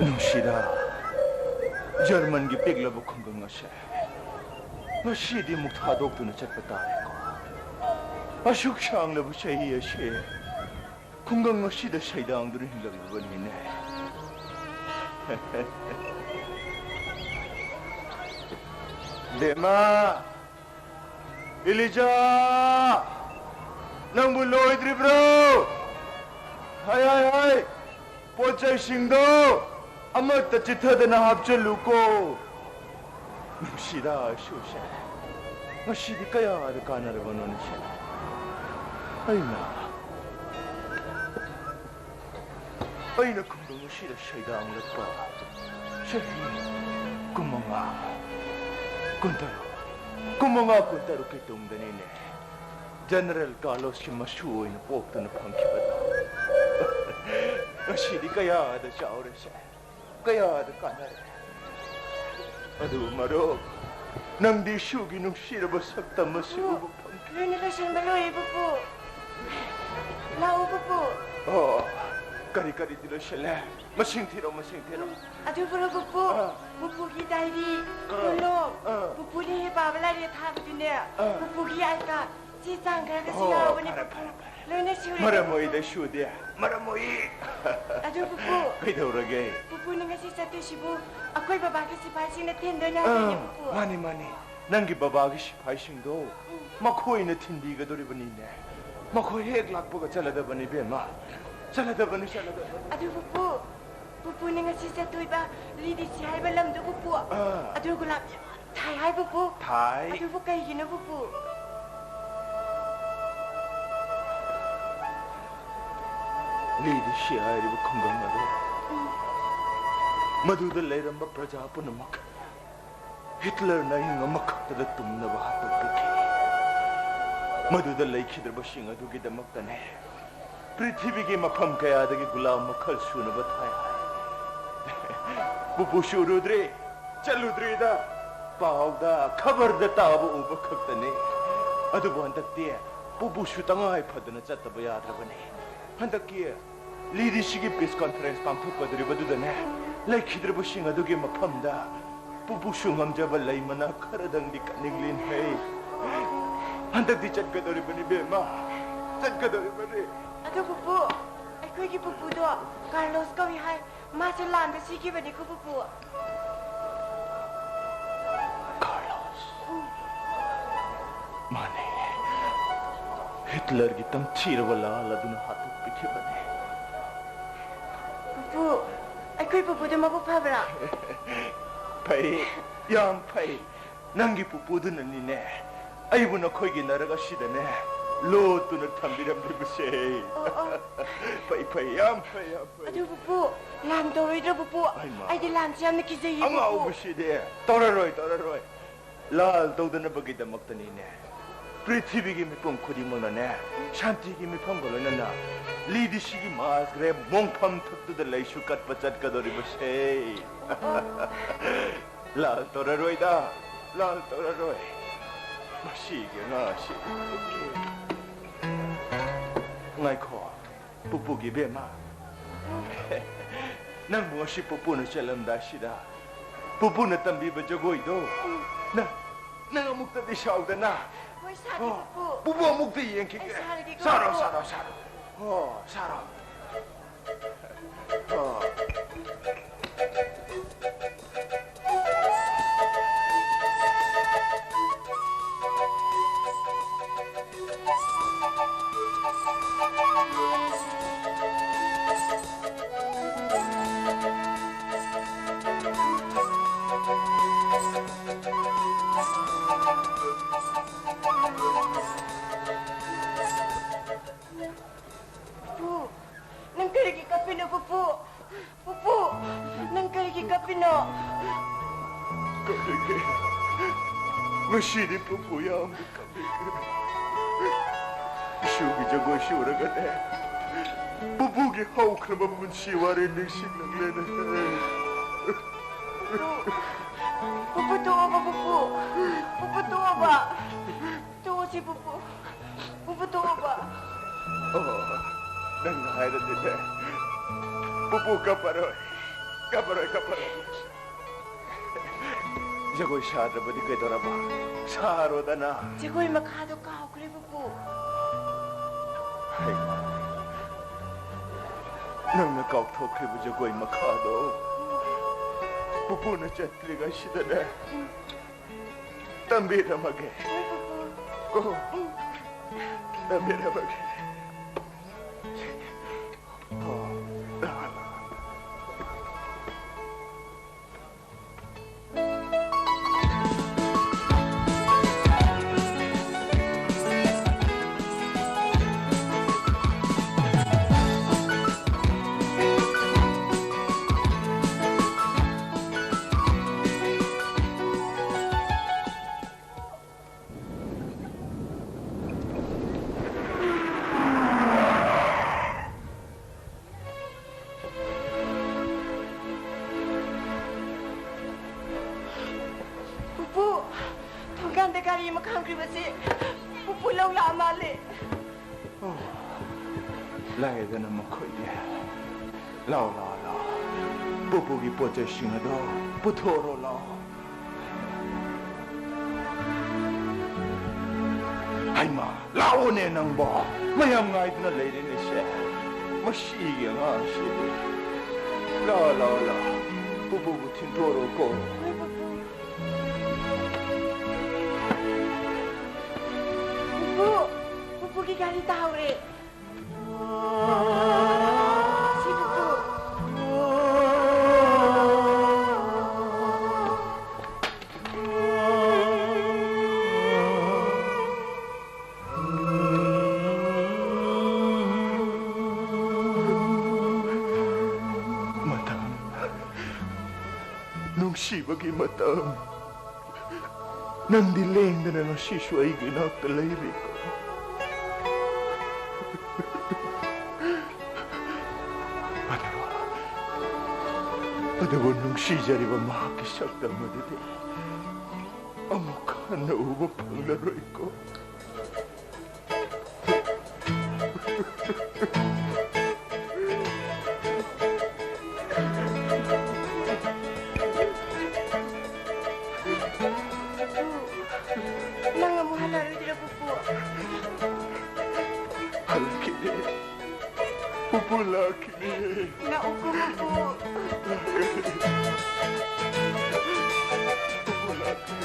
ꯅꯨꯡꯁꯤꯗ, ꯖꯔꯃꯟꯒꯤ ꯄꯤꯛꯂꯕ ꯈꯨꯡꯒꯪ ꯑꯁꯦ ꯉꯁꯤꯗꯤ ꯑꯃꯨꯛ ꯊꯥꯗꯣꯛꯇꯨꯅ ꯆꯠꯄ ꯇꯥꯔꯦꯀꯣ꯫ ꯑꯁꯨꯛ ꯁꯥꯡꯂꯕ ꯆꯍꯤ ꯑꯁꯦ ꯈꯨꯡꯒꯪ ꯑꯁꯤꯗ ꯁꯩꯗꯥꯡꯗꯨꯅ ꯍꯤꯡꯂꯛꯂꯕꯅꯤꯅꯦ꯫ ꯕꯦꯝꯃ, ꯏꯂꯤꯖꯥ, ꯅꯪꯕꯨ ꯂꯣꯏꯗ꯭ꯔꯤꯕ꯭ꯔꯣ? ꯍꯥꯏ, ꯍꯥꯏ, ꯍꯥꯏ, ꯄꯣꯠ ꯆꯩꯁꯤꯡꯗꯣ ꯑꯃꯠꯇ ꯆꯤꯠꯊꯗꯅ ꯍꯥꯞꯆꯤꯜꯂꯨꯀꯣ꯫ ꯅꯨꯡꯁꯤꯗ ꯏꯁꯨꯁꯦ, ꯉꯁꯤꯗꯤ ꯀꯌꯥꯗ ꯀꯥꯟꯅꯔꯕꯅꯣꯅꯦ ꯁꯦ? ꯑꯩꯅ, ꯑꯩꯅ ꯈꯨꯡꯒꯪ ꯑꯁꯤꯗ ꯁꯩꯗꯥꯡꯂꯛꯄ ꯆꯍꯤ ꯀꯨꯟꯃꯉꯥ, ꯀꯨꯟꯇꯔꯨꯛ, ꯀꯨꯟ ꯃꯉꯥ, ꯀꯨꯟ ꯇꯔꯨꯛꯀꯤ ꯇꯨꯡꯗꯅꯤꯅꯦ ꯖꯦꯅꯔꯦꯜ ꯀꯥꯔꯂꯣꯁꯀꯤ ꯃꯁꯨ ꯑꯣꯏꯅ ꯄꯣꯛꯇꯨꯅ ꯐꯪꯈꯤꯕꯗꯣ꯫ ꯉꯁꯤꯗꯤ ꯀꯌꯥꯗ ꯆꯥꯎꯔꯦꯁꯦ, ꯀꯌꯥꯗ ꯀꯥꯟꯅꯔꯦ꯫ ꯑꯗꯨ ꯃꯔꯨꯞ, ꯅꯪꯗꯤ ꯏꯁꯨꯒꯤ ꯅꯨꯡꯁꯤꯔꯕ ꯁꯛꯇꯝ ꯑꯁꯤ ꯎꯕ ꯐꯪꯈꯤ꯫ ꯂꯣꯏꯅ ꯂꯣꯏꯁꯤꯟꯕ ꯂꯣꯏꯔꯦ, ꯄꯨꯄꯨ꯫ ꯂꯥꯛꯑꯣ, ꯄꯨꯄꯨ꯫ ꯑꯣ, ꯀꯔꯤ ꯀꯔꯤꯗꯤ ꯂꯣꯏꯁꯤꯜꯂꯦ? ꯃꯁꯤꯡ ꯊꯤꯔꯣ, ꯃꯁꯤꯡ ꯊꯤꯔꯣ꯫ ꯑꯗꯨꯕꯨꯔꯣ, ꯄꯨꯄꯨ? ꯑꯥ꯫ ꯄꯨꯄꯨꯒꯤ ꯗꯥꯏꯔꯤ, ꯑꯥ꯫ ꯀꯣꯂꯣꯝ, ꯑꯥ꯫ ꯄꯨꯄꯨꯅ ꯍꯦꯛ ꯄꯥꯕ ꯂꯥꯏꯔꯤꯛ ꯊꯥꯕꯗꯨꯅꯦ, ꯑꯥ꯫ ꯄꯨꯄꯨꯒꯤ ꯑꯥꯏ ꯀꯥꯔꯗ, ꯆꯦ ꯆꯥꯡ ꯈꯔꯒꯁꯨ ꯑꯣ, ꯌꯥꯎꯕꯅꯦ, ꯐꯔꯦ, ꯄꯨꯄꯨ꯫ ꯐꯔꯦ, ꯐꯔꯦ꯫ ꯂꯣꯏꯅ ꯁꯨꯔꯦ, ꯃꯔꯝ ꯄꯨꯄꯨ꯫ ꯃꯣꯏꯗ ꯁꯨꯗꯦ, ꯃꯔꯝ ꯃꯣꯏ꯫ ꯑꯗꯨ, ꯄꯨꯄꯨ, ꯀꯩꯗꯧꯔꯒꯦ? ꯄꯨꯄꯨꯅ ꯉꯁꯤ ꯆꯠꯇꯣꯏꯁꯤꯕꯨ ꯑꯩꯈꯣꯏ ꯕꯕꯥꯒꯤ ꯁꯤꯐꯥꯏꯁꯤꯡꯅ ꯊꯤꯟꯗꯣꯏꯅꯦ ꯍꯥꯏꯕꯅꯦ, ꯑꯥ, ꯄꯨꯄꯨ꯫ ꯃꯥꯅꯤ, ꯃꯥꯅꯤ꯫ ꯅꯪꯒꯤ ꯕꯕꯥꯒꯤ ꯁꯤꯐꯥꯏꯁꯤꯡꯗꯣ ꯎꯝ꯫ ꯃꯈꯣꯏꯅ ꯊꯤꯟꯕꯤꯒꯗꯧꯔꯤꯕꯅꯤꯅꯦ꯫ ꯃꯈꯣꯏ ꯍꯦꯛ ꯂꯥꯛꯄꯒ ꯆꯠꯂꯗꯕꯅꯤ, ꯏꯕꯦꯝꯃ꯫ ꯆꯠꯂꯗꯕꯅꯤ, ꯆꯠꯂꯗꯕꯅꯤ꯫ ꯑꯗꯨ, ꯄꯨꯄꯨ, ꯄꯨꯄꯨꯅ ꯉꯁꯤ ꯆꯠꯇꯣꯏꯕ ꯂꯤꯗꯤꯁꯤ ꯍꯥꯏꯕ ꯂꯝꯗꯣ, ꯄꯨꯄꯨ꯫ ꯑꯥ꯫ ꯑꯗꯨ ꯒꯨꯂꯥꯞ ꯌꯥꯝ ꯊꯥꯏ ꯍꯥꯏ, ꯄꯨꯄꯨ꯫ ꯊꯥꯏ꯫ ꯑꯗꯨꯕꯨ ꯀꯩꯒꯤꯅꯣ, ꯄꯨꯄꯨ? ꯂꯤꯗꯤꯁꯤ ꯍꯥꯏꯔꯤꯕ ꯈꯨꯡꯒꯪ ꯑꯗꯨ ꯎꯝ꯫ ꯃꯗꯨꯗ ꯂꯩꯔꯝꯕ ꯄ꯭ꯔꯖꯥ ꯄꯨꯝꯅꯃꯛ ꯍꯤꯠꯂꯔꯅ ꯑꯍꯤꯡ ꯑꯃꯈꯛꯇꯗ ꯇꯨꯝꯅꯕ ꯍꯥꯠꯇꯣꯛꯄꯤꯈꯤ꯫ ꯃꯗꯨꯗ ꯂꯩꯈꯤꯗ꯭ꯔꯕꯁꯤꯡ ꯑꯗꯨꯒꯤꯗꯃꯛꯇꯅꯦ ꯄ꯭ꯔꯤꯊꯤꯕꯤꯒꯤ ꯃꯐꯝ ꯀꯌꯥꯗꯒꯤ ꯒꯨꯂꯥꯝ ꯃꯈꯜ ꯁꯨꯅꯕ ꯊꯥꯏ ꯍꯥꯏ꯫ ꯄꯨꯄꯨꯁꯨ ꯎꯔꯨꯗ꯭ꯔꯤ, ꯆꯠꯂꯨꯗ꯭ꯔꯤꯗ, ꯄꯥꯎꯗ, ꯈꯕꯔꯗ ꯇꯥꯕ ꯎꯕ ꯈꯛꯇꯅꯤ꯫ ꯑꯗꯨꯕꯨ ꯍꯟꯗꯛꯇꯤ ꯄꯨꯄꯨꯁꯨ ꯇꯉꯥꯏ ꯐꯗꯅ ꯆꯠꯇꯕ ꯌꯥꯗ꯭ꯔꯕꯅꯤ꯫ ꯍꯟꯗꯛꯀꯤ ꯂꯤꯗꯤꯁꯤꯒꯤ ꯄꯤꯁ ꯀꯣꯟꯐꯔꯦꯟꯁ ꯄꯥꯡꯊꯣꯛꯀꯗꯧꯔꯤꯕꯗꯨꯗꯅꯦ, ꯂꯩꯈꯤꯗ꯭ꯔꯕꯁꯤꯡ ꯑꯗꯨꯒꯤ ꯃꯐꯝꯗ ꯄꯨꯄꯨꯁꯨ ꯉꯝꯖꯕ ꯂꯩ ꯃꯅꯥ ꯈꯔꯗꯪꯗꯤ ꯀꯠꯅꯤꯡꯂꯤꯅꯦ꯫ ꯍꯟꯗꯛꯇꯤ ꯆꯠꯀꯗꯧꯔꯤꯕꯅꯤ, ꯕꯦꯝꯃ, ꯆꯠꯀꯗꯧꯔꯤꯕꯅꯤ꯫ ꯑꯗꯨ ꯄꯨꯄꯨ, ꯑꯩꯈꯣꯏꯒꯤ ꯄꯨꯄꯨꯗꯣ ꯀꯥꯔꯂꯣꯁ ꯀꯧꯏ ꯍꯥꯏ꯫ ꯃꯥꯁꯦ ꯂꯥꯟꯗ ꯁꯤꯈꯤꯕꯅꯤꯀꯣ, ꯄꯨꯄꯨ꯫ ꯀꯥꯔꯂꯣꯁ? ꯎꯝ꯫ ꯃꯥꯅꯦ꯫ ꯍꯤꯠꯂꯔꯒꯤ ꯇꯝꯊꯤꯔꯕ ꯂꯥꯜ ꯑꯗꯨꯅ ꯍꯥꯠꯇꯣꯛꯄꯤꯈꯤꯕꯅꯦ꯫ ꯄꯨꯄꯨ, ꯑꯩꯈꯣꯏ ꯄꯨꯄꯨꯗꯣ ꯃꯕꯨꯛ ꯐꯕ꯭ꯔꯥ? ꯐꯩ, ꯌꯥꯝ ꯐꯩ꯫ ꯅꯪꯒꯤ ꯄꯨꯄꯨꯗꯨꯅꯅꯤꯅꯦ ꯑꯩꯕꯨ ꯅꯈꯣꯏꯒꯤ ꯅꯔꯛ ꯑꯁꯤꯗꯅꯦ ꯂꯣꯠꯇꯨꯅ ꯊꯝꯕꯤꯔꯝꯂꯤꯕꯁꯦ꯫ ꯑꯣ, ꯑꯣ꯫ ꯐꯩ, ꯐꯩ, ꯌꯥꯝ ꯐꯩ, ꯌꯥꯝ ꯐꯩ꯫ ꯑꯗꯨ ꯄꯨꯄꯨ, ꯂꯥꯟ ꯇꯧꯔꯣꯏꯗ꯭ꯔꯣ ꯄꯨꯄꯨ? ꯍꯩꯃꯥ꯫ ꯑꯩꯗꯤ ꯂꯥꯟꯁꯦ ꯌꯥꯝꯅ ꯀꯤꯖꯩꯌꯦ ꯄꯨꯄꯨ꯫ ꯑꯉꯥꯎꯕꯁꯤꯗꯤ꯫ ꯇꯧꯔꯔꯣꯏ, ꯇꯧꯔꯔꯣꯏ꯫ ꯂꯥꯜ ꯇꯧꯗꯅꯕꯒꯤꯗꯃꯛꯇꯅꯤꯅꯦ꯫ ꯄ꯭ꯔꯤꯊꯤꯕꯤꯒꯤ ꯃꯤꯄꯨꯝ ꯈꯨꯗꯤꯡꯃꯛꯅꯅꯦ, ꯁꯥꯟꯇꯤꯒꯤ ꯃꯤꯐꯝꯒ ꯂꯣꯏꯅꯅ ꯂꯤꯗꯤꯁꯤꯒꯤ ꯃꯥꯁ ꯒ꯭ꯔꯦꯞ ꯃꯣꯡꯐꯝ ꯊꯛꯇꯨꯗ ꯂꯩꯁꯨ ꯀꯠꯄ ꯆꯠꯀꯗꯧꯔꯤꯕꯁꯦ꯫ ꯂꯥꯜ ꯇꯧꯔꯔꯣꯏꯗ, ꯂꯥꯜ ꯇꯧꯔꯔꯣꯏ꯫ ꯃꯁꯤꯒꯤ ꯑꯉꯥꯡꯁꯤ꯫ ꯉꯥꯏꯈꯣ, ꯄꯨꯄꯨꯒꯤ ꯏꯕꯦꯝꯃ꯫ ꯅꯪꯕꯨ ꯉꯁꯤ ꯄꯨꯄꯨꯅ ꯆꯠꯂꯝꯗꯥꯏꯁꯤꯗ ꯄꯨꯄꯨꯅ ꯇꯝꯕꯤꯕ ꯖꯒꯣꯏꯗꯣ ꯅꯪ, ꯅꯪ ꯑꯃꯨꯛꯇꯗꯤ ꯁꯥꯎꯗꯅ꯫ ꯍꯣꯏ, ꯁꯥꯒꯦ, ꯑꯣ, ꯄꯨꯄꯨ꯫ ꯄꯨꯄꯨ ꯑꯃꯨꯛꯇ ꯌꯦꯡꯈꯤꯒꯦ꯫ ꯑꯩ ꯁꯥꯔꯒꯦꯀꯣ, ꯁꯥꯔꯣ, ꯄꯨꯄꯨ꯫ ꯁꯥꯔꯣ, ꯁꯥꯔꯣ꯫ ꯑꯣ, ꯁꯥꯔꯣ꯫ ꯑꯣ꯫ ꯄꯨꯄꯨ, ꯅꯪ ꯀꯔꯤꯒꯤ ꯀꯞꯄꯤꯅꯣ, ꯄꯨꯄꯨ? ꯄꯨꯄꯨ, ꯅꯪ ꯀꯔꯤꯒꯤ ꯀꯞꯄꯤꯅꯣ? ꯀꯞꯅꯤꯡꯉꯦ꯫ ꯉꯁꯤꯗꯤ ꯄꯨꯄꯨ ꯌꯥꯝꯅ ꯀꯞꯅꯤꯡꯉꯦ꯫ ꯏꯁꯨꯒꯤ ꯖꯒꯣꯏ ꯁꯨꯔꯒꯅꯦ, ꯄꯨꯄꯨꯒꯤ ꯍꯧꯈ꯭ꯔꯕ ꯄꯨꯟꯁꯤ ꯋꯥꯔꯤ ꯅꯤꯡꯁꯤꯡꯂꯛꯂꯦꯅꯦ꯫ ꯄꯨꯄꯨ, ꯄꯨꯄꯨ ꯇꯣꯛꯑꯣꯕ, ꯄꯨꯄꯨ꯫ ꯄꯨꯄꯨ ꯇꯣꯛꯑꯣꯕ꯫ ꯇꯣꯛꯑꯁꯤ, ꯄꯨꯄꯨ꯫ ꯄꯨꯄꯨ ꯇꯣꯛꯑꯣꯕ꯫ ꯑꯣ, ꯅꯪꯅ ꯍꯥꯏꯔꯗꯤꯅꯦ꯫ ꯄꯨꯄꯨ ꯀꯞꯄꯔꯣꯏ꯫ ꯀꯞꯄꯔꯣꯏ, ꯀꯞꯄꯔꯣꯏ꯫ ꯖꯒꯣꯏ ꯁꯥꯗ꯭ꯔꯕꯗꯤ ꯀꯩꯗꯧꯔꯕ? ꯁꯥꯔꯣꯗꯅ꯫ ꯖꯒꯣꯏ ꯃꯈꯥꯗꯣ ꯀꯥꯎꯈ꯭ꯔꯦ, ꯄꯨꯄꯨ꯫ ꯍꯩꯃꯥ, ꯅꯪꯅ ꯀꯥꯎꯊꯣꯛꯈ꯭ꯔꯤꯕ ꯖꯒꯣꯏ ꯃꯈꯥꯗꯣ ꯄꯨꯄꯨꯅ ꯆꯠꯇ꯭ꯔꯤꯉꯩꯁꯤꯗꯅꯦ ꯇꯝꯕꯤꯔꯝꯃꯒꯦ꯫ ꯀꯣ, ꯇꯝꯕꯤꯔꯝꯃꯒꯦ꯫ ꯑꯣ, ꯂꯥꯛꯑꯣ, ꯂꯥꯛꯑꯣ꯫ ꯑꯃ ꯈꯪꯈ꯭ꯔꯤꯕꯁꯤ ꯄꯨꯄꯨ ꯂꯧ ꯂꯥꯛꯑ ꯃꯥꯜꯂꯦ꯫ ꯑꯣ, ꯂꯥꯛꯑꯦꯗꯅ ꯃꯈꯣꯏꯗꯤ꯫ ꯂꯥꯛꯑꯣ, ꯂꯥꯛꯑꯣ, ꯂꯥꯛꯑꯣ꯫ ꯄꯨꯄꯨꯒꯤ ꯄꯣꯠ ꯆꯩꯁꯤꯡ ꯑꯗꯣ ꯄꯨꯊꯣꯛꯑꯣꯔꯣ, ꯂꯥꯛꯑꯣ꯫ ꯍꯩꯃꯥ, ꯂꯥꯛꯑꯣꯅꯦ ꯅꯪꯕꯣ꯫ ꯃꯌꯥꯝ ꯉꯥꯏꯗꯨꯅ ꯂꯩꯔꯦꯅꯦ ꯁꯦ꯫ ꯃꯁꯤꯒꯤ ꯑꯉꯥꯡꯁꯤꯗꯤ꯫ ꯂꯥꯛꯑꯣ, ꯂꯥꯛꯑꯣ, ꯂꯥꯛꯑꯣ꯫ ꯄꯨꯄꯨꯕꯨ ꯊꯤꯟꯗꯣꯔꯣꯀꯣ꯫ ꯄꯨꯄꯨ, ꯄꯨꯄꯨꯒꯤ ꯒꯥꯔꯤ ꯇꯥꯍꯧꯔꯦ꯫ ꯁꯤ ꯄꯨꯄꯨ꯫ ꯃꯇꯝ, ꯅꯨꯡꯁꯤꯕꯒꯤ ꯃꯇꯝ, ꯅꯪꯗꯤ ꯂꯦꯡꯗꯅ ꯉꯁꯤꯁꯨ ꯑꯩꯒꯤ ꯏꯅꯥꯛꯇ ꯂꯩꯔꯤꯀꯣ꯫ ꯑꯗꯨꯕꯨ, ꯑꯗꯨꯕꯨ ꯅꯨꯡꯁꯤꯖꯔꯤꯕ ꯃꯍꯥꯛꯀꯤ ꯁꯛꯇꯝ ꯑꯗꯨꯗꯤ ꯑꯃꯨꯛ ꯍꯟꯅ ꯎꯕ ꯐꯪꯂꯔꯣꯏꯀꯣ꯫ ꯅꯪ ꯑꯃꯨꯛ ꯍꯜꯂꯔꯣꯏꯗ꯭ꯔꯥ, ꯄꯨꯄꯨ? ꯍꯜꯂꯛꯈꯤꯅꯤ꯫ ꯄꯨꯄꯨ ꯂꯥꯛꯈꯤꯅꯤ꯫ ꯂꯥꯛꯎꯀꯣ, ꯄꯨꯄꯨ꯫ ꯄꯨꯄꯨ ꯂꯥꯛꯈꯤꯅꯤ꯫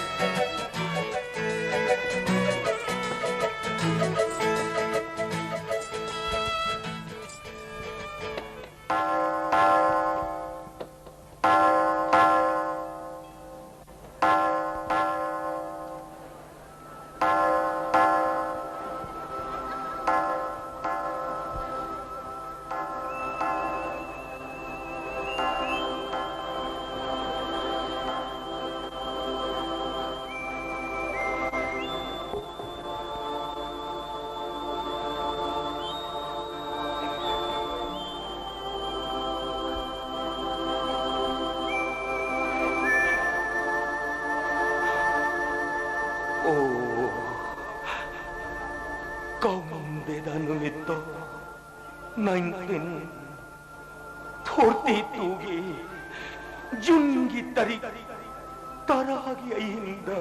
ꯇꯥꯔꯤꯛ ꯇꯔꯥꯒꯤ ꯑꯍꯤꯡꯗ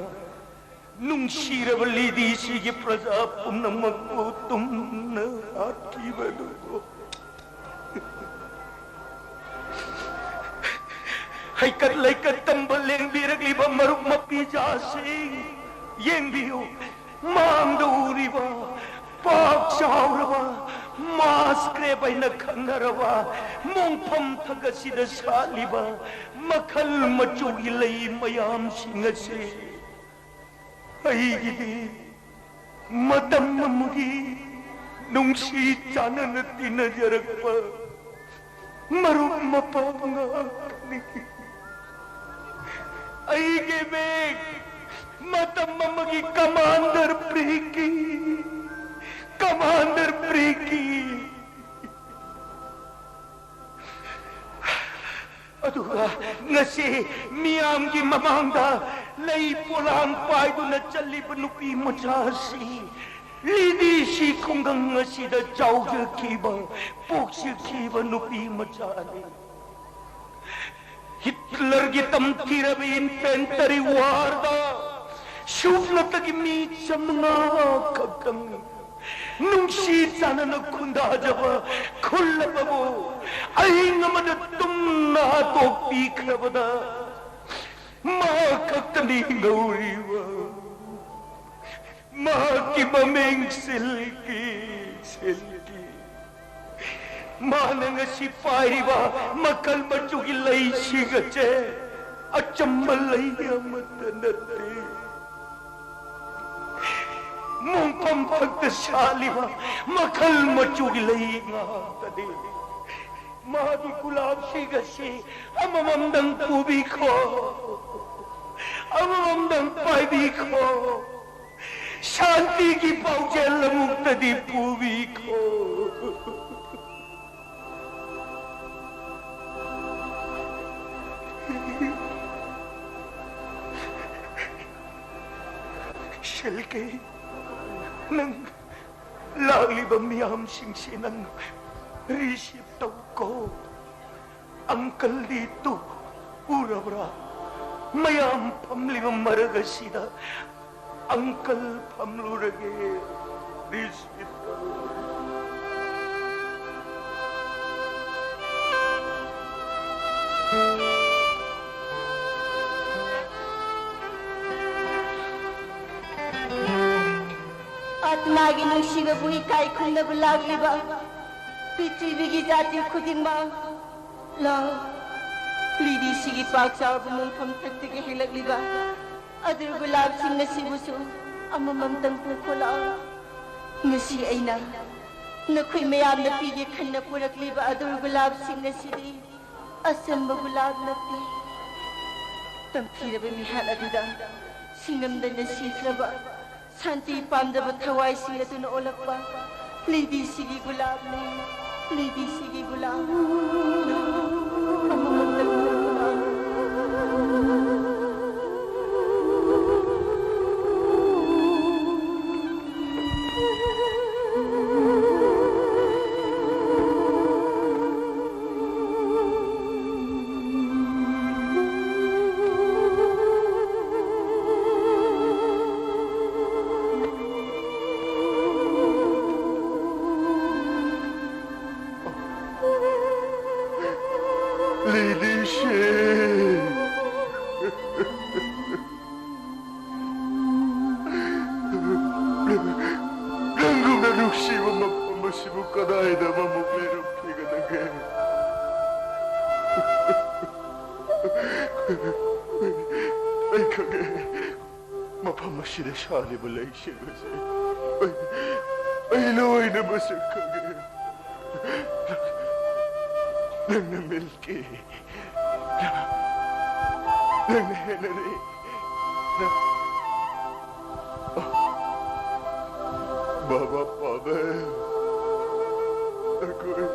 ꯅꯨꯡꯁꯤꯔꯕ ꯂꯤꯗꯤꯁꯤꯒꯤ ꯄ꯭ꯔꯖꯥ ꯄꯨꯝꯅꯃꯛꯄꯨ ꯇꯨꯝꯅ ꯍꯥꯠꯈꯤꯕꯗꯨ꯫ ꯍꯩꯀꯠ ꯂꯩꯀꯠ ꯇꯝꯕ ꯂꯦꯡꯕꯤꯔꯛꯂꯤꯕ ꯃꯔꯨꯞ ꯃꯄꯤꯖꯥꯁꯤꯡ, ꯌꯦꯡꯕꯤꯌꯨ, ꯃꯥꯡꯗ ꯎꯔꯤꯕ ꯄꯥꯛ ꯆꯥꯎꯔꯕ ꯃꯥꯁ ꯒ꯭ꯔꯦꯞ ꯍꯥꯏꯅ ꯈꯪꯅꯔꯕ ꯃꯣꯡꯐꯝ ꯊꯛ ꯑꯁꯤꯗ ꯁꯥꯠꯂꯤꯕ ꯃꯈꯜ ꯃꯆꯨꯒꯤ ꯂꯩ ꯃꯌꯥꯝꯁꯤꯡ ꯑꯁꯤ ꯑꯩꯒꯤꯗꯤ ꯃꯇꯝ ꯑꯃꯒꯤ ꯅꯨꯡꯁꯤ ꯆꯥꯟꯅꯅ ꯇꯤꯟꯅꯖꯔꯛꯄ ꯃꯔꯨꯞ ꯃꯄꯥꯡ ꯉꯥꯛꯇꯅꯤ꯫ ꯑꯩꯒꯤ ꯃꯤꯡ ꯃꯇꯝ ꯑꯃꯒꯤ ꯀꯃꯥꯟꯗꯔ ꯄ꯭ꯔꯤꯀꯤ, ꯀꯃꯥꯟꯗꯔ ꯄ꯭ꯔꯤꯀꯤ꯫ ꯑꯗꯨꯒ ꯉꯁꯤ ꯃꯤꯌꯥꯝꯒꯤ ꯃꯃꯥꯡꯗ ꯂꯩ ꯄꯣꯂꯥꯡ ꯄꯥꯏꯗꯨꯅ ꯆꯠꯂꯤꯕ ꯅꯨꯄꯤ ꯃꯆꯥ ꯑꯁꯤ ꯂꯤꯗꯤꯁꯤ ꯈꯨꯡꯒꯪ ꯑꯁꯤꯗ ꯆꯥꯎꯖꯈꯤꯕ, ꯄꯣꯛꯆꯈꯤꯕ ꯅꯨꯄꯤ ꯃꯆꯥꯅꯤ꯫ ꯍꯤꯠꯂꯔꯒꯤ ꯇꯝꯊꯤꯔꯕ ꯏꯟꯐꯦꯟꯇꯔꯤ ꯋꯥꯔꯗ ꯁꯨꯞꯅꯇꯒꯤ ꯃꯤ ꯆꯥꯃꯉꯥ ꯈꯛꯇꯪ ꯅꯨꯡꯁꯤ ꯆꯥꯟꯅꯅ ꯈꯨꯟꯗꯥꯖꯕ ꯈꯨꯜ ꯑꯃꯕꯨ ꯑꯍꯤꯡ ꯑꯃꯗ ꯇꯨꯝꯅ ꯍꯥꯠꯇꯣꯛꯄꯤꯈ꯭ꯔꯕꯗ ꯃꯍꯥꯛ ꯈꯛꯇꯅꯤ ꯍꯤꯡꯍꯧꯔꯤꯕ꯫ ꯃꯍꯥꯛꯀꯤ ꯃꯃꯤꯡ ꯁꯤꯜꯀꯤ, ꯁꯤꯜꯀꯤ꯫ ꯃꯥꯅ ꯉꯁꯤ ꯄꯥꯏꯔꯤꯕ ꯃꯈꯜ ꯃꯆꯨꯒꯤ ꯂꯩꯁꯤꯡ ꯑꯁꯦ ꯑꯆꯝꯕ ꯂꯩ ꯑꯃꯠꯇ ꯅꯠꯇꯦ꯫ ꯃꯣꯡꯐꯝ ꯊꯛꯇ ꯁꯥꯠꯂꯤꯕ ꯃꯈꯜ ꯃꯆꯨꯒꯤ ꯂꯩ ꯉꯥꯛꯇꯅꯤ꯫ ꯃꯥꯒꯤ ꯒꯨꯂꯥꯞꯁꯤꯡ ꯑꯁꯤ ꯑꯃꯃꯝꯗꯪ ꯄꯨꯕꯤꯈꯣ, ꯑꯃꯃꯝꯗꯪ ꯄꯥꯏꯕꯤꯈꯣ꯫ ꯁꯥꯟꯇꯤꯒꯤ ꯄꯥꯎꯖꯦꯜ ꯑꯃꯨꯛꯇꯗꯤ ꯄꯨꯕꯤꯈꯣ꯫ ꯁꯤꯜꯀꯤ, ꯅꯪ ꯂꯥꯛꯂꯤꯕ ꯃꯤꯌꯥꯝꯁꯤꯡꯁꯤ ꯅꯪ ꯔꯤꯁꯤꯞ ꯇꯧꯀꯣ꯫ ꯑꯪꯀꯜꯗꯤ ꯇꯨ ꯎꯔꯕ꯭ꯔꯥ? ꯃꯌꯥꯝ ꯐꯝꯂꯤꯕ ꯃꯔꯛ ꯑꯁꯤꯗ ꯑꯪꯀꯜ ꯐꯝꯂꯨꯔꯒꯦ꯫ ꯅꯤꯁꯤꯇ꯫ ꯑꯥꯇꯃꯥꯒꯤ ꯅꯨꯡꯁꯤꯕꯕꯨ ꯏꯀꯥꯏ ꯈꯨꯝꯅꯕ ꯂꯥꯛꯂꯤꯕ ꯄ꯭ꯔꯤꯊꯤꯕꯤꯒꯤ ꯖꯥꯇꯤ ꯈꯨꯗꯤꯡꯃꯛ, ꯂꯥꯎ, ꯂꯤꯗꯤꯁꯤꯒꯤ ꯄꯥꯛ ꯆꯥꯎꯔꯕ ꯃꯣꯡꯐꯝ ꯊꯛꯇꯒꯤ ꯍꯦꯛꯂꯛꯂꯤꯕ ꯑꯗꯨꯔ ꯒꯨꯂꯥꯞꯁꯤꯡ ꯑꯁꯤꯕꯨꯁꯨ ꯑꯃꯃꯝꯇꯪ ꯄꯨꯈꯣ ꯂꯥꯎ꯫ ꯉꯁꯤ ꯑꯩꯅ ꯅꯈꯣꯏ ꯃꯌꯥꯝꯅ ꯄꯤꯒꯦ ꯈꯟꯅ ꯄꯨꯔꯛꯂꯤꯕ ꯑꯗꯨꯔ ꯒꯨꯂꯥꯞꯁꯤꯡ ꯑꯁꯤꯗꯤ ꯑꯆꯝꯕ ꯒꯨꯂꯥꯞ ꯅꯠꯇꯦ꯫ ꯇꯝꯊꯤꯔꯕ ꯃꯤꯍꯥꯠ ꯑꯗꯨꯗ ꯁꯤꯡꯂꯝꯗꯅ ꯁꯤꯈ꯭ꯔꯕ ꯁꯥꯟꯇꯤ ꯄꯥꯝꯖꯕ ꯊꯋꯥꯏꯁꯤꯡ ꯑꯗꯨꯅ ꯑꯣꯜꯂꯛꯄ ꯂꯤꯗꯤꯁꯤꯒꯤ ꯒꯨꯂꯥꯞꯅꯤ, ꯂꯤꯗꯤꯁꯤꯒꯤ ꯒꯨꯂꯥꯞ꯫ ꯑꯃꯃꯝꯇꯪ ꯄꯨꯔꯛꯄ꯫ ꯂꯤꯗꯤꯁꯤ꯫ ꯅꯪꯒꯨꯝꯅ ꯅꯨꯡꯁꯤꯕ ꯃꯐꯝ ꯑꯁꯤꯕꯨ ꯀꯗꯥꯏꯗ ꯑꯃꯃꯨꯛ ꯂꯩꯔꯝꯈꯤꯒꯗꯒꯦ? ꯑꯩ ꯈꯪꯉꯦ, ꯃꯐꯝ ꯑꯁꯤꯗ ꯁꯥꯠꯂꯤꯕ ꯂꯩꯁꯤꯡ ꯑꯁꯤ ꯑꯩ, ꯑꯩ ꯂꯣꯏꯅ ꯃꯁꯛ ꯈꯪꯉꯦ꯫ ꯅꯪꯅ ꯃꯤꯜꯀꯤ꯫ ꯅꯪꯅ ꯍꯦꯅꯔꯤ꯫ ꯅꯪ-, ꯕꯥꯕꯥ ꯄꯥꯕꯦꯜ, ꯅꯈꯣꯏ,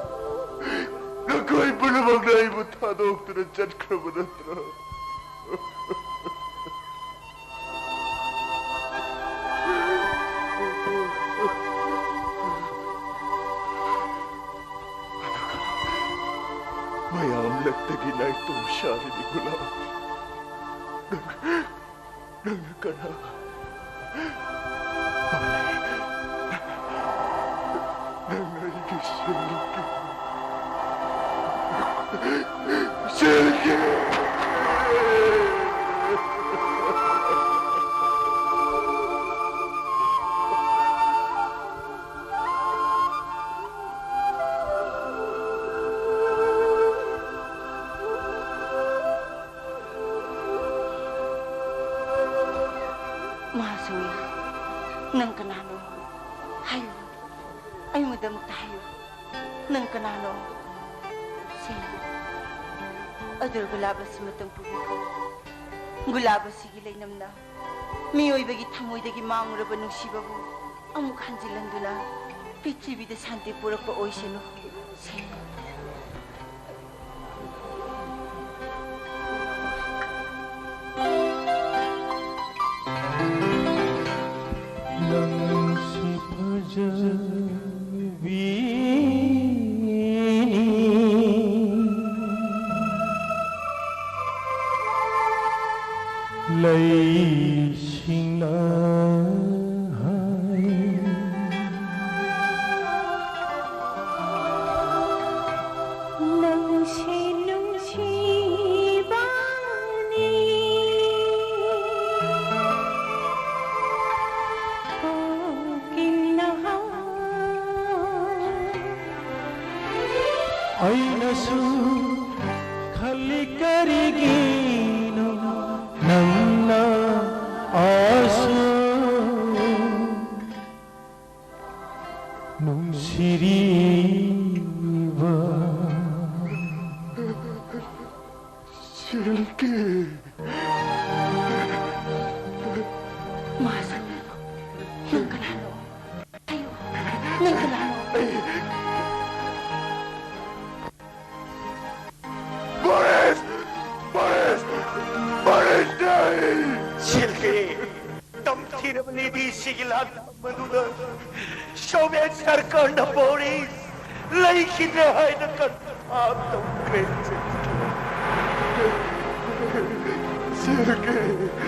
ꯅꯈꯣꯏ ꯄꯨꯝꯅꯃꯛꯅ ꯑꯩꯕꯨ ꯊꯥꯗꯣꯛꯇꯨꯅ ꯆꯠꯈ꯭ꯔꯕ ꯅꯠꯇ꯭ꯔꯣ? ꯃꯌꯥꯝ ꯂꯛꯇꯒꯤ ꯇꯨꯝꯁꯥꯔꯤꯅꯤ ꯒꯨꯂꯥꯕ꯫ ꯅꯪ, ꯅꯪꯅ ꯀꯅꯥ? ꯅꯪꯅ ꯑꯩꯒꯤ ꯁꯤꯜꯒꯤ, ꯁꯤꯜꯒꯤ꯫ ꯃꯥꯁꯨ, ꯅꯪ ꯀꯅꯥꯅꯣ? ꯍꯥꯏꯌꯨ, ꯑꯩꯉꯣꯟꯗꯃꯛꯇ ꯍꯥꯏꯌꯨ, ꯅꯪ ꯀꯅꯥꯅꯣ? ꯁꯦ, ꯑꯗꯨ ꯒꯨꯂꯥꯕ ꯑꯁꯤ ꯃꯇꯝ ꯄꯨꯕꯤꯈꯣ꯫ ꯒꯨꯂꯥꯕ ꯑꯁꯤꯒꯤ ꯂꯩꯅꯝꯅ ꯃꯤꯑꯣꯏꯕꯒꯤ ꯊꯃꯣꯏꯗꯒꯤ ꯃꯥꯡꯂꯨꯔꯕ ꯅꯨꯡꯁꯤꯕꯕꯨ ꯑꯃꯨꯛ ꯍꯟꯖꯤꯜꯍꯟꯗꯨꯅ ꯄ꯭ꯔꯤꯊꯤꯕꯤꯗ ꯁꯥꯟꯇꯤ ꯄꯨꯔꯛꯄ ꯑꯣꯏꯁꯅꯨ꯫ ꯁꯦ꯫ ꯅꯪꯁꯤ ꯐꯖꯕꯤꯅꯤ꯫ ꯂꯩꯁꯤꯡꯅ ꯍꯥꯏ, ꯅꯪꯁꯤ ꯅꯨꯡꯁꯤꯕꯅꯤ꯫ ꯀꯣꯀꯤꯜꯅ ꯍꯥꯏ, ꯑꯩꯅꯁꯨ ꯈꯜꯂꯤ, ꯀꯔꯤꯒꯤꯅꯣ ꯅꯪꯅ ꯑꯁꯨꯛ ꯅꯨꯡꯁꯤꯔꯤꯕ? ꯁꯤꯜꯀꯤ꯫ ꯃꯥꯁꯨ, ꯅꯪ ꯀꯅꯥꯅꯣ? ꯍꯥꯏꯌꯨ, ꯅꯪ ꯀꯅꯥꯅꯣ? ꯕꯣꯔꯤꯁ! ꯕꯣꯔꯤꯁ! ꯕꯣꯔꯤꯁꯅꯦ! ꯁꯤꯜꯀꯤ! ꯇꯝꯊꯤꯔꯕ ꯅꯤꯗꯤ ꯁꯤꯒꯤ ꯂꯥꯟꯐꯝ ꯑꯗꯨꯗ ꯁꯣꯚꯤꯌꯦꯠ ꯁꯔꯀꯥꯔꯅ ꯕꯣꯔꯤꯁ ꯂꯩꯈꯤꯗ꯭ꯔꯦ ꯍꯥꯏꯅ ꯀꯟꯐꯥꯝ ꯇꯧꯈ꯭ꯔꯦ꯫ ꯆꯦꯜꯂꯛꯀꯦ꯫